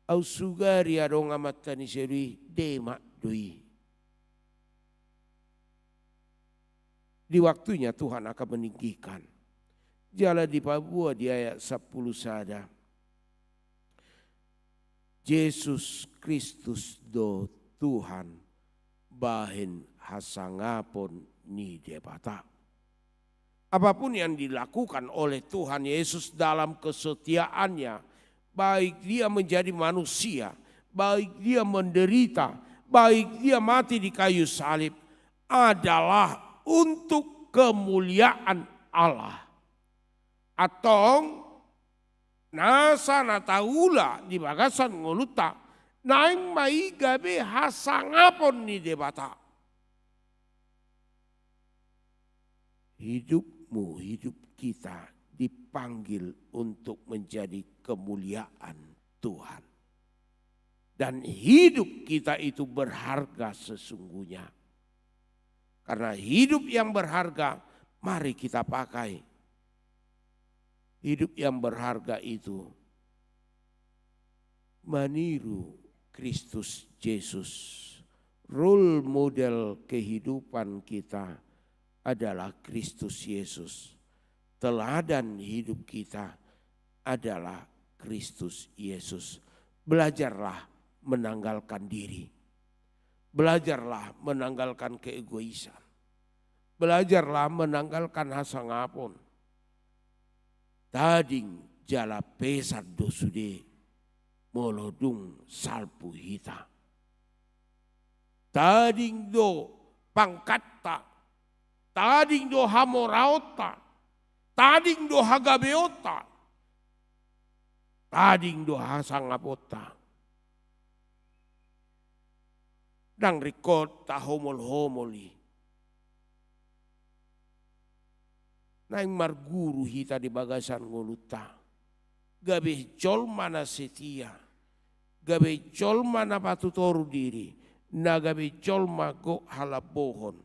au sugari adong amanta ni si Elu i, Demak do i. Di waktunya Tuhan akan meninggikan. Jala dipaboa di ayat sampulu sada. Jesus Kristus do Tuhan bahen hasangapon ni Debata. Apapun yang dilakukan oleh Tuhan Yesus dalam kesetiaannya, baik dia menjadi manusia, baik dia menderita, baik dia mati di kayu salib, adalah untuk kemuliaan Allah. Antong, nasa na taula di bagasan ngolunta, naeng ma i gabe hasangapon ni Debata. Hidupmu, hidup kita dipanggil untuk menjadi kemuliaan Tuhan. Dan hidup kita itu berharga sesungguhnya. Karena hidup yang berharga, mari kita pakai. Hidup yang berharga itu meniru Kristus Yesus. Role model kehidupan kita adalah Kristus Yesus. Teladan hidup kita adalah Kristus Yesus. Belajarlah menanggalkan diri. Belajarlah menanggalkan keegoisan. Belajarlah menanggalkan hasangapon. Tading jala pesan do sude molo dung salpu hita. Tading do pangkatta, tading do hamoraonta, tading do hagabeonta, tading do hasangaponta. Ndang ringkot tahomolhomol i. Naeng marguru hita di bagasan ngolunta. Gabe jolma na setia. Gabe jolma na patutoru diri. Na gabe jolma gok halambohon.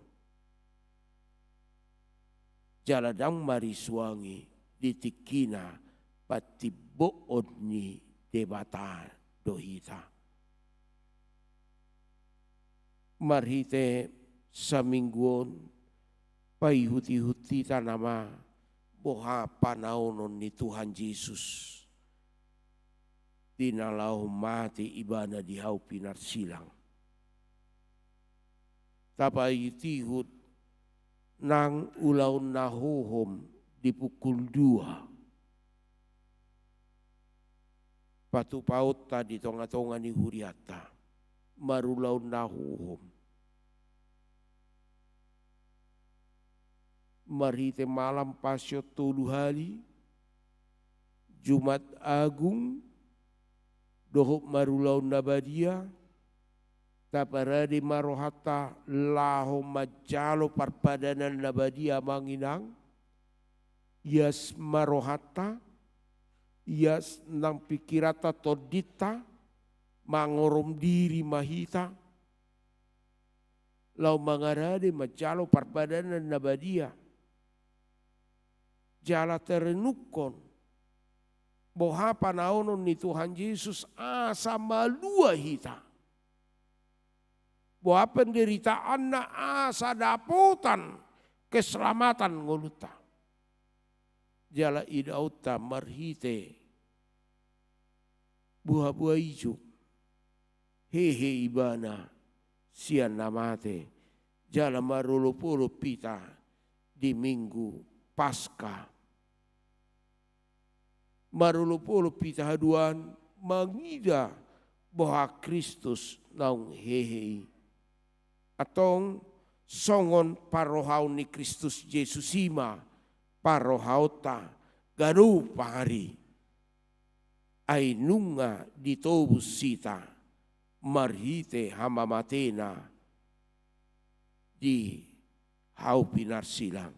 Jala ndang marisuangi di tingkina patimboon ni Debata do hita. Marhite saminggu on paihutihut hita nama boha panaonon ni Tuhan Jesus di na laho mate ibana di hau pinarsilang. Tapaihutihut nang ulaon na hohom di pukul dua. Patupaonta di tongatonga ni hurianta marulaon na hohom. Marhite malam Pasion tolu hali, Jumat Agung, dohot marulaon na badia, taparade ma rohanta laho manjalo parpadanan na badia amang inang. Ias ma rohanta, ias nang pingkiranta tondinta, mangorom diri ma hita. Laho mangarade manjalo parpadanan na badia. Jala tarenungkon boha panaonon ni Tuhan Jesus asa malua hita. Boha penderitaanna asa dapotan keselamatan ngolunta. Jala idaonta marhite buhabuha ijuk, hehe ibana sian na mate, jala marolopolop hita di Minggu Paskah. Marolopolop hita haduan mangida boha Kristus naung hehe i. Antong songon parrohaon ni Kristus Jesus i ma parrohaonta ganup ari. Ai nunga ditobus hita marhite hamamatena di hau pinarsilang.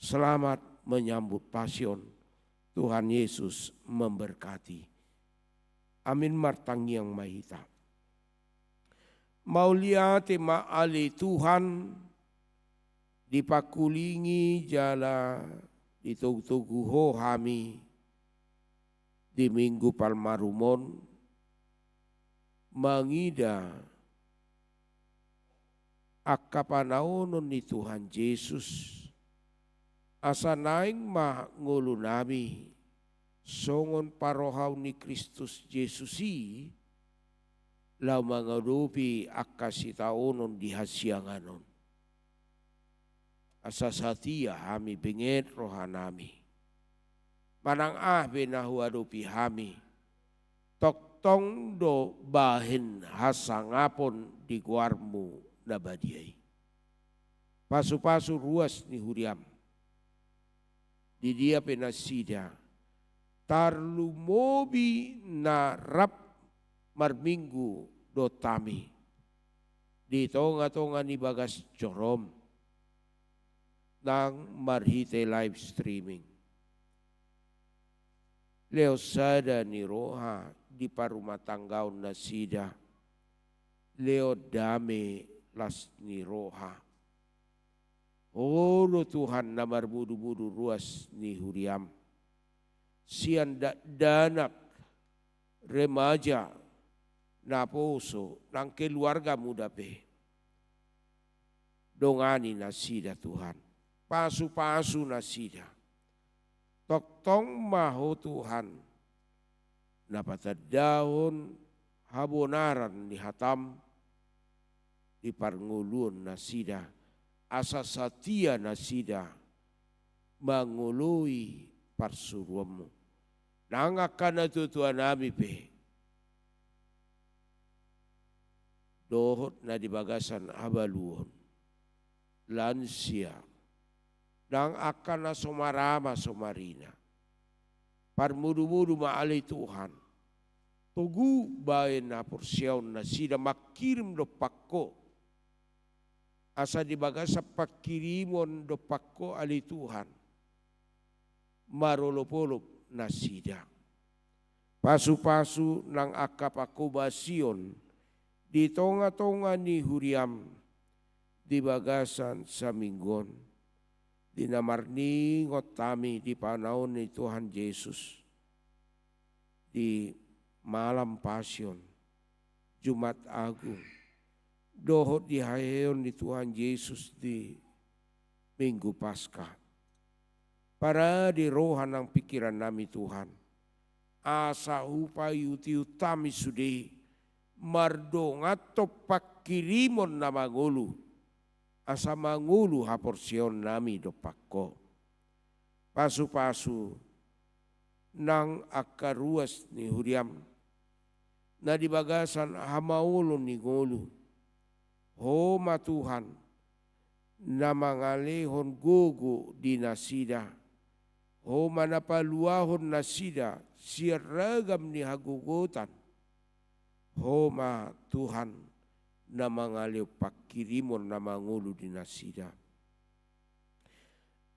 Selamat menyambut Pasion. Tuhan Yesus memberkati. Amin. Martangiang ma hita. Mauliate ma ale Tuhan, dipangkulingi jala ditogutogu Ho hami. di Minggu Palmarum on mangida angka panaonon ni Tuhan Jesus, asa naeng ma ngolunami songon parrohaon ni Kristus Jesus i, laho mangadopi angka sitaonon di hasiangan on. Asa satia hami, benget rohanami. Manang aha pe na huadopi hami, tongtong do bahen hasangapon di goarmu na badia i. Pasupasu ruas ni huriam, di dia pe nasida, tarlumobi na rap marminggu dohot hami di tongatonga ni bagas jorom nang marhite live streaming. Lehon sada ni roha di parumatanggaon nasida, lehon dame las ni roha. Ho do Tuhan na marmudubudu ruas ni huriam, sian dakdanak, remaja, naposo, nang keluarga muda pe. Dongani nasida Tuhan, pasupasu nasida. Tongtong ma Ho Tuhan, na patandahon habonaran ni hatam di parngoluon nasida, asa satia nasida mangoloi parsuruonmu. Nang angka natuatuanami pe dohot na di bagasan habaluon, lansia, nang angka na so marama so marina. Parmudubudu ma ale Tuhan, togu bahen haporseaon nasida mangkirim dompak Ho. Asa di bagasan pangkirimon dompak Ho ale Tuhan, marolopolop nasida. Pasupasu nang angka pangkobasion di tongatonga ni huriam di bagasan saminggu on, di na marningot hami di panaon ni Tuhan Jesus di malam Pasion, Jumat Agung, dohot di haheheon ni Tuhan Jesus di Minggu Paskah. Parade roha nang pingkirannami Tuhan, asa hupaiutihut hami sude mardonganhon pangkirimon na mangolu, asa mangolu haporseaonnami dompak Ho. Pasupasu nang angka ruas ni huriam na di bagasan hamaolon ni ngolu. Ho ma Tuhan na mangalehon gogo di nasida. Ho ma na paluahon nasida sian ragam ni hagogotan. Ho ma Tuhan na mangalehon pangkirimon na mangolu di nasida.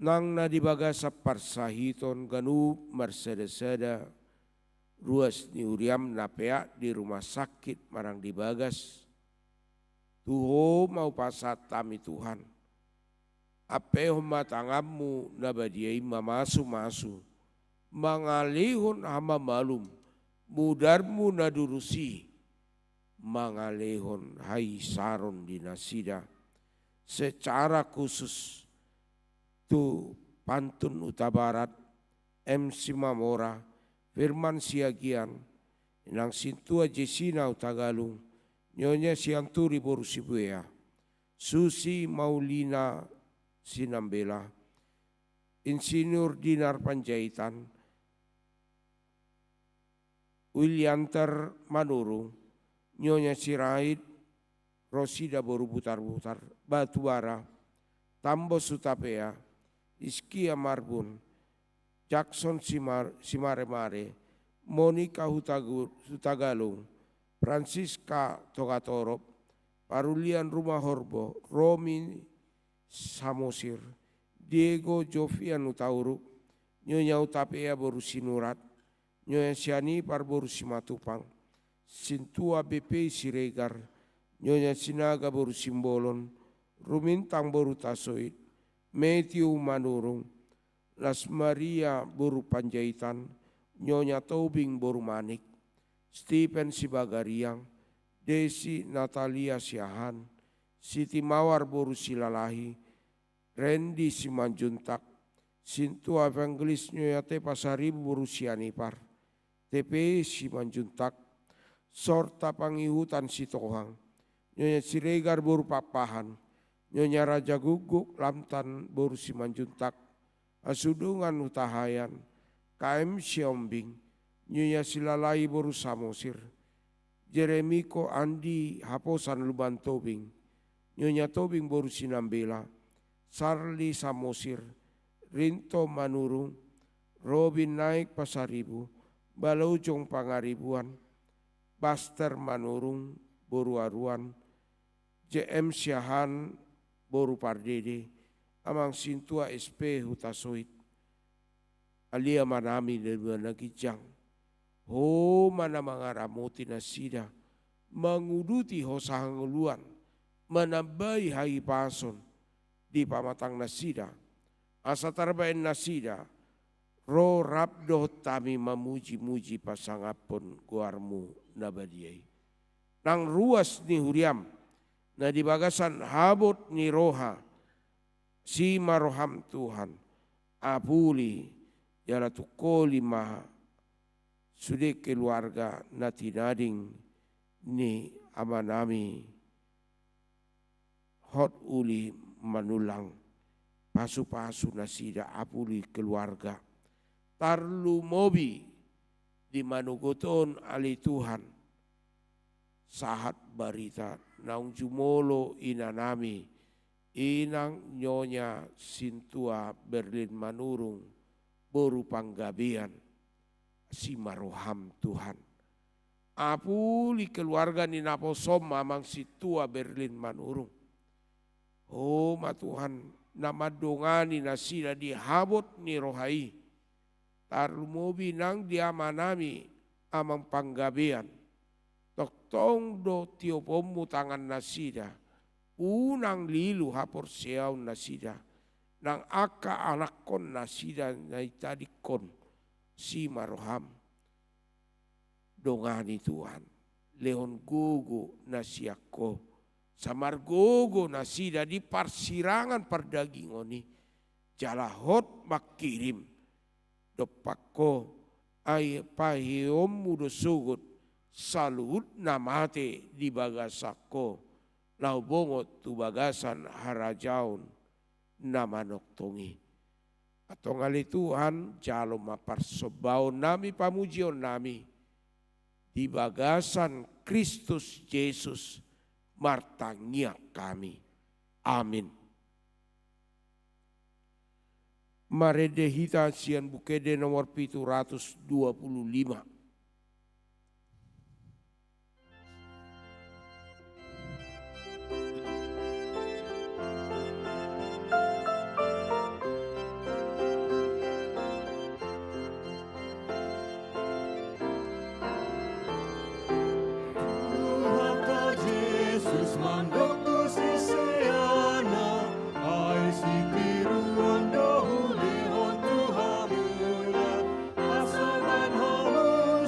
Nang na di bagasan parsahiton ganup marsadasada ruas ni huriam na peak di rumah sakit manang di bagas, tu Ho ma hupasahat hami Tuhan. Ampehon ma tanganmu na badia i mamasumasu, mangalehon hamamalum, mudarmu na durus i, mangalehon haisaron di nasida. Secara khusus tu Pantun Hutabarat, M Simamora, Firman Siagian, Inang Sintua Jesina Hutagalung, Nyonya Sianturi boru Sibuea, Susi Maulina Sinambela, Insinyur Dinar Panjaitan, Wiliantar Manurung, Nyonya Sirait, Rosida boru Butarbutar, Batubara, Tambos Hutapea, Iskia Marbun, Jackson Simar-, Simaremare, Monica Hutagu-, Hutagalung, Francisca Togatorop, Parulian Rumahorbo, Romi Samosir, Diego Jovian Hutauruk, Nyonya Hutapea boru Sinurat, Nyonya Sianipar boru Simatupang, Sintua B P Siregar, Nyonya Sinaga boru Simbolon, Rumintang boru Tasoit, Matthew Manurung, Las Maria boru Panjaitan, Nyonya Tobing boru Manik, Stipen Sibagariang, Desi Natalia Siahaan, Siti Mawar boru Silalahi, Rendi Simanjuntak, Sintua Evangelis Nyonya T Pasaribu boru Sianipar, T P Simanjuntak, Sorta Pangihutan Sitohang, Nyonya Siregar boru Pakpahan, Nyonya Raja Guguk Lamtan boru Simanjuntak, Hasudungan Hutahaean, K M Siombing, Nyonya Silalahi boru Samosir, Jeremiko Andi Haposan Lumban Tobing, Nyonya Tobing boru Sinambela, Sarli Samosir, Rinto Manurung, Robin Naik Pasaribu, Balaujong Pangaribuan, Baster Manurung boru Aruan, J M Siahaan boru Pardede, Amang Sintua S P Hutasoit. Ale Amanami na di banua na ginjang, Ho ma na mangaramoti nasida, manguduti hosa hangoluan, manambai hahipason di pamatang nasida, asa tarbaen nasida ro rap dohot hami mamuji-muji pasangaphon goarmu na badia i. Nang ruas ni huriam na di bagasan habot ni roha, asi ma roham Tuhan, apuli jala tungkoli ma sude keluarga na tinading ni Amanami Hot Uli Manullang, pasu-pasu nasida, apuli keluarga. Tarlumobi di manogot on ale Tuhan, sahat barita naung jumolo inanami, inang Nyonya Sintua Berlin Manurung boru Panggabean, asi ma roham Tuhan. Apuli keluarga ni naposom Amang Sintua Berlin Manurung. Ho ma Tuhan na mandongani nasida di habot ni roha i. Tarlumobi nang di amanami Amang Panggabean. Tongtong do tioponmu tangan nasida, unang lilu haporseaon nasida, nang angka anakkon nasida na itadingkon, asi ma roham. Dongani Tuhan, lehon gogo na sian Ho, asa margogo nasida di parsirangan pardagingon i, jala hot mangkirim. Dompak Ho, ai paheheonmu do sogot saluhut na mate di bagasan Ho, laho bongot tu bagasan harajaon na manongtong i. Antong ale Tuhan, jalo ma parsombaonnami, pamujionnami di bagasan Kristus Jesus martangiang hami. Amin. Marende hita sian Buku Ende nomor pitu ratus dua puluh lima. Tuhanta Jesus mandok tu siseanna, ai sitiruon do hulehon tu hamuna, asa baen hamu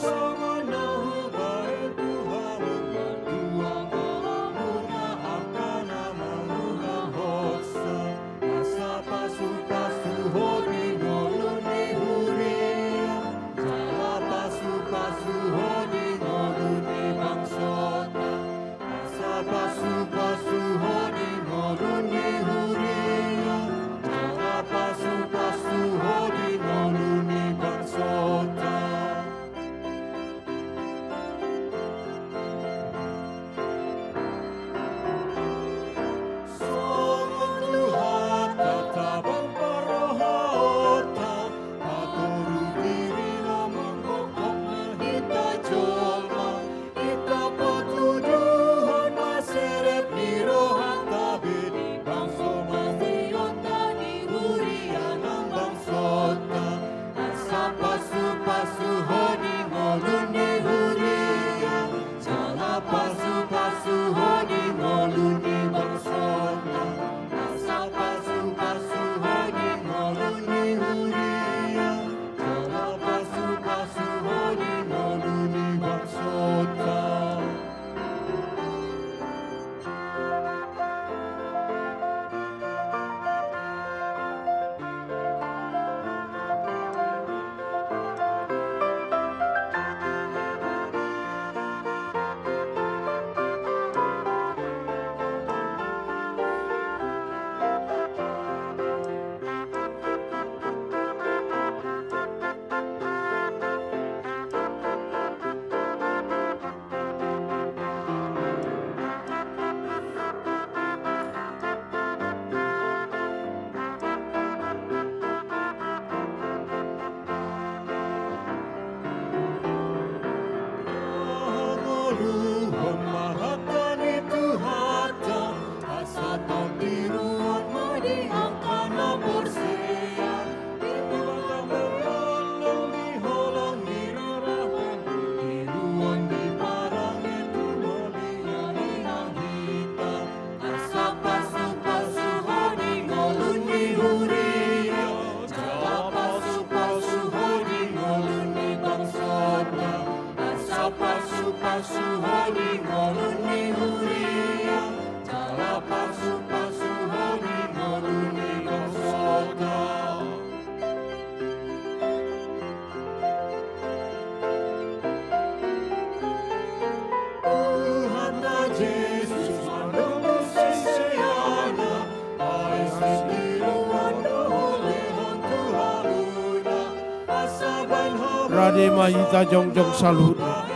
Rade ma hita jongjong saluhutna.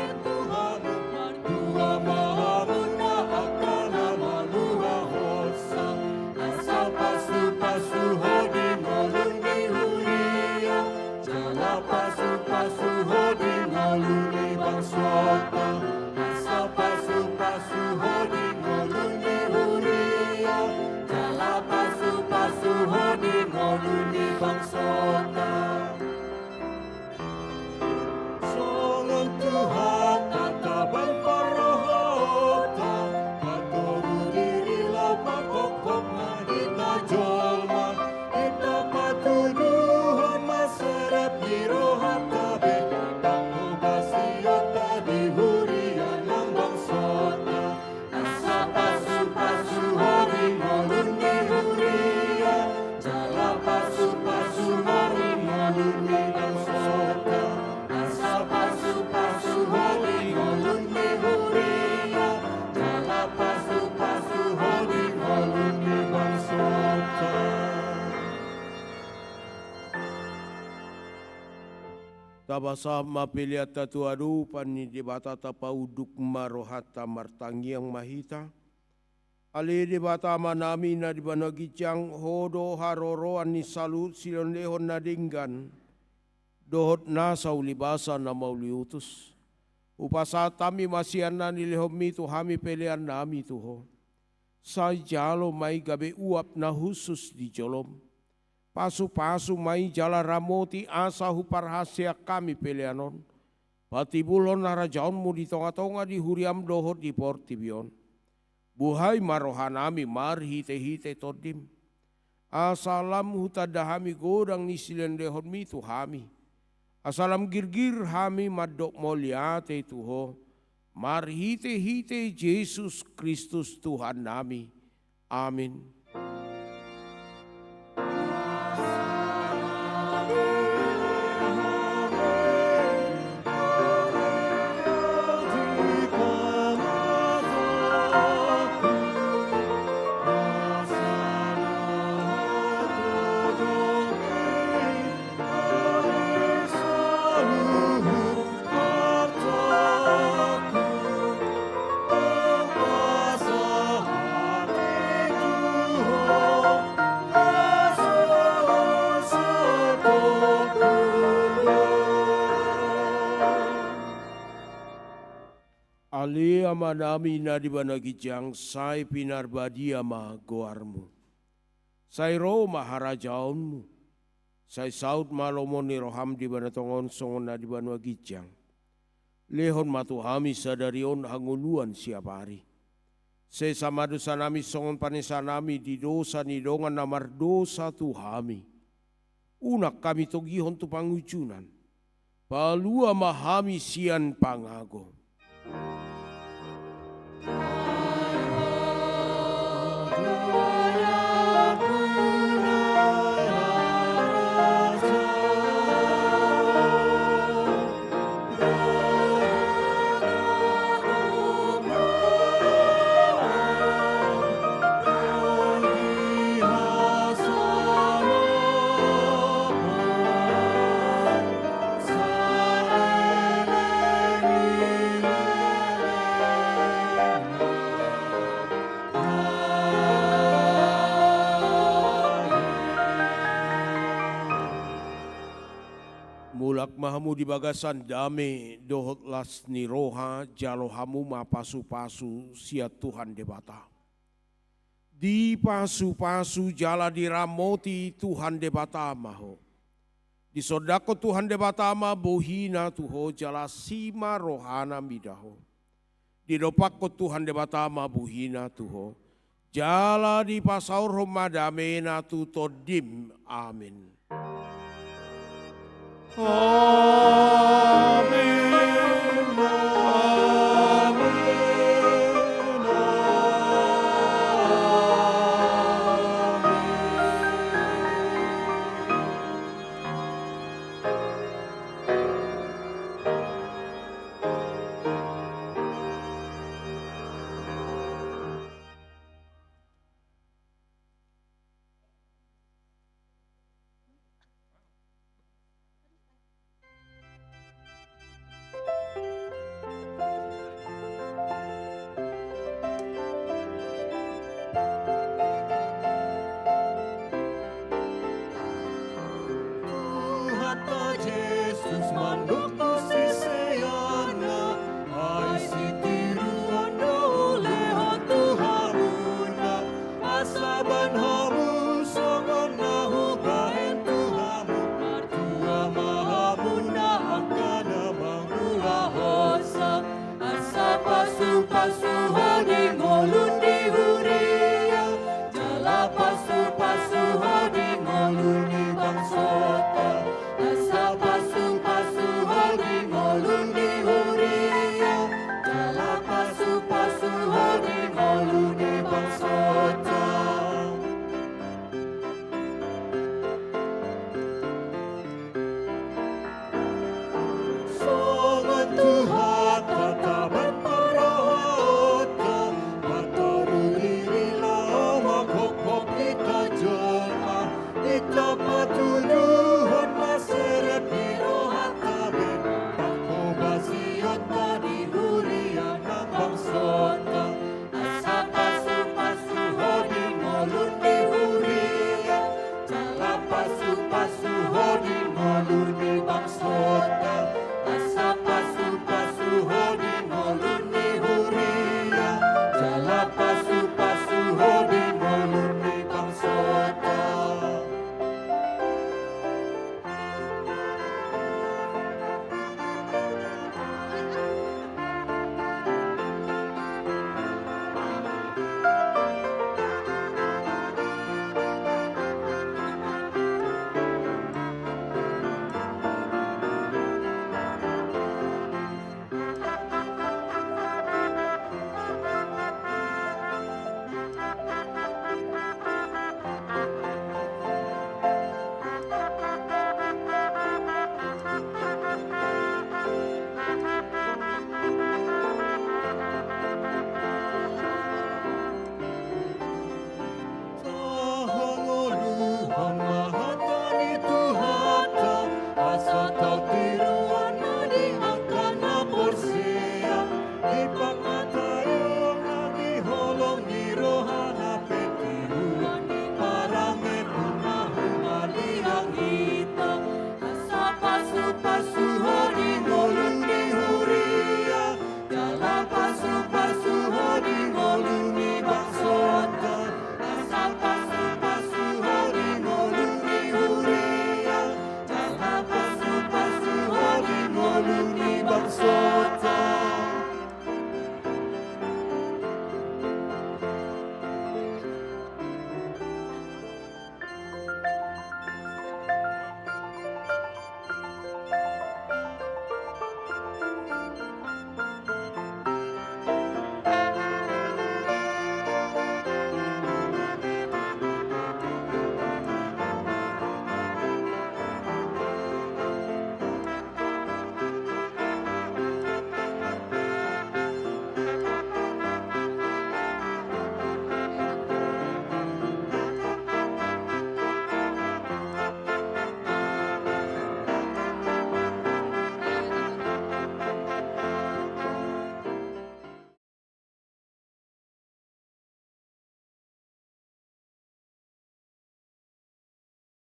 Songon Tuhanta tabang parrohaonta, patogu diri laho manghophop ma hita jolma, hita patuduhon ma serep ni rohanta be, panghobasionta di huria nang bangsonta. Asa pasupasu Ho di ngolu ni huria, jala pasupasu Ho di ngolu ni bangsonta. Asa pasupasu Ho di ngolu ni huria, jala pasupasu Ho di ngolu ni bangsonta. Tapasahat ma peleanta tu adopan ni Debata, tapaunduk ma rohanta martangiang ma hita. Ale Debata Amanami na di banua ginjang, Ho do haroroan ni saluhut silehonlehon na denggan dohot nasa ulibasa na mauliutus. Hupasahat hami ma sian na nilehonmi tu hami peleannami tu Ho. Sai jalo ma i gabe uap na hushus di jolom. Pasupasu ma i jala ramoti asa huparhaseang hami pelean on, patimbulhon harajaonmu di tongatonga ni huriam dohot di portibi on. Buhai ma rohanami marhitehite Tondim, asa lam hutanda hami godang ni silehonlehonmi tu hami, asa lam girgir hami mandok mauliate tu Ho, marhitehite Jesus Kristus Tuhannami. Amin. Ale Amanami na di banua ginjang, sai pinarbadia ma goarmu. Sai ro ma harajaonmu. Sai saut ma lomo ni roham di banua tonga on songon na di banua ginjang. Lehon ma tu hami sadari on hangoluan siapari. Sesa ma dosanami songon panesanami di dosa ni dongan na mardosa tu hami. Unang hami togihon tu pangunjunan. Palua ma hami sian pangago. Mulak ma hamu di bagasan dame dohot las ni roha, jalo hamu ma pasupasu sian Tuhan Debata. Dipasupasu jala diramoti Tuhan Debata ma ho. Disondangkon Tuhan Debata ma bohina tu ho jala asi ma rohana mida ho. Didompakkon Tuhan Debata ma bohina tu ho. Jala dipasaorhon ma damena tu tondim. Amin. Amin. Amin. Amin. Oje.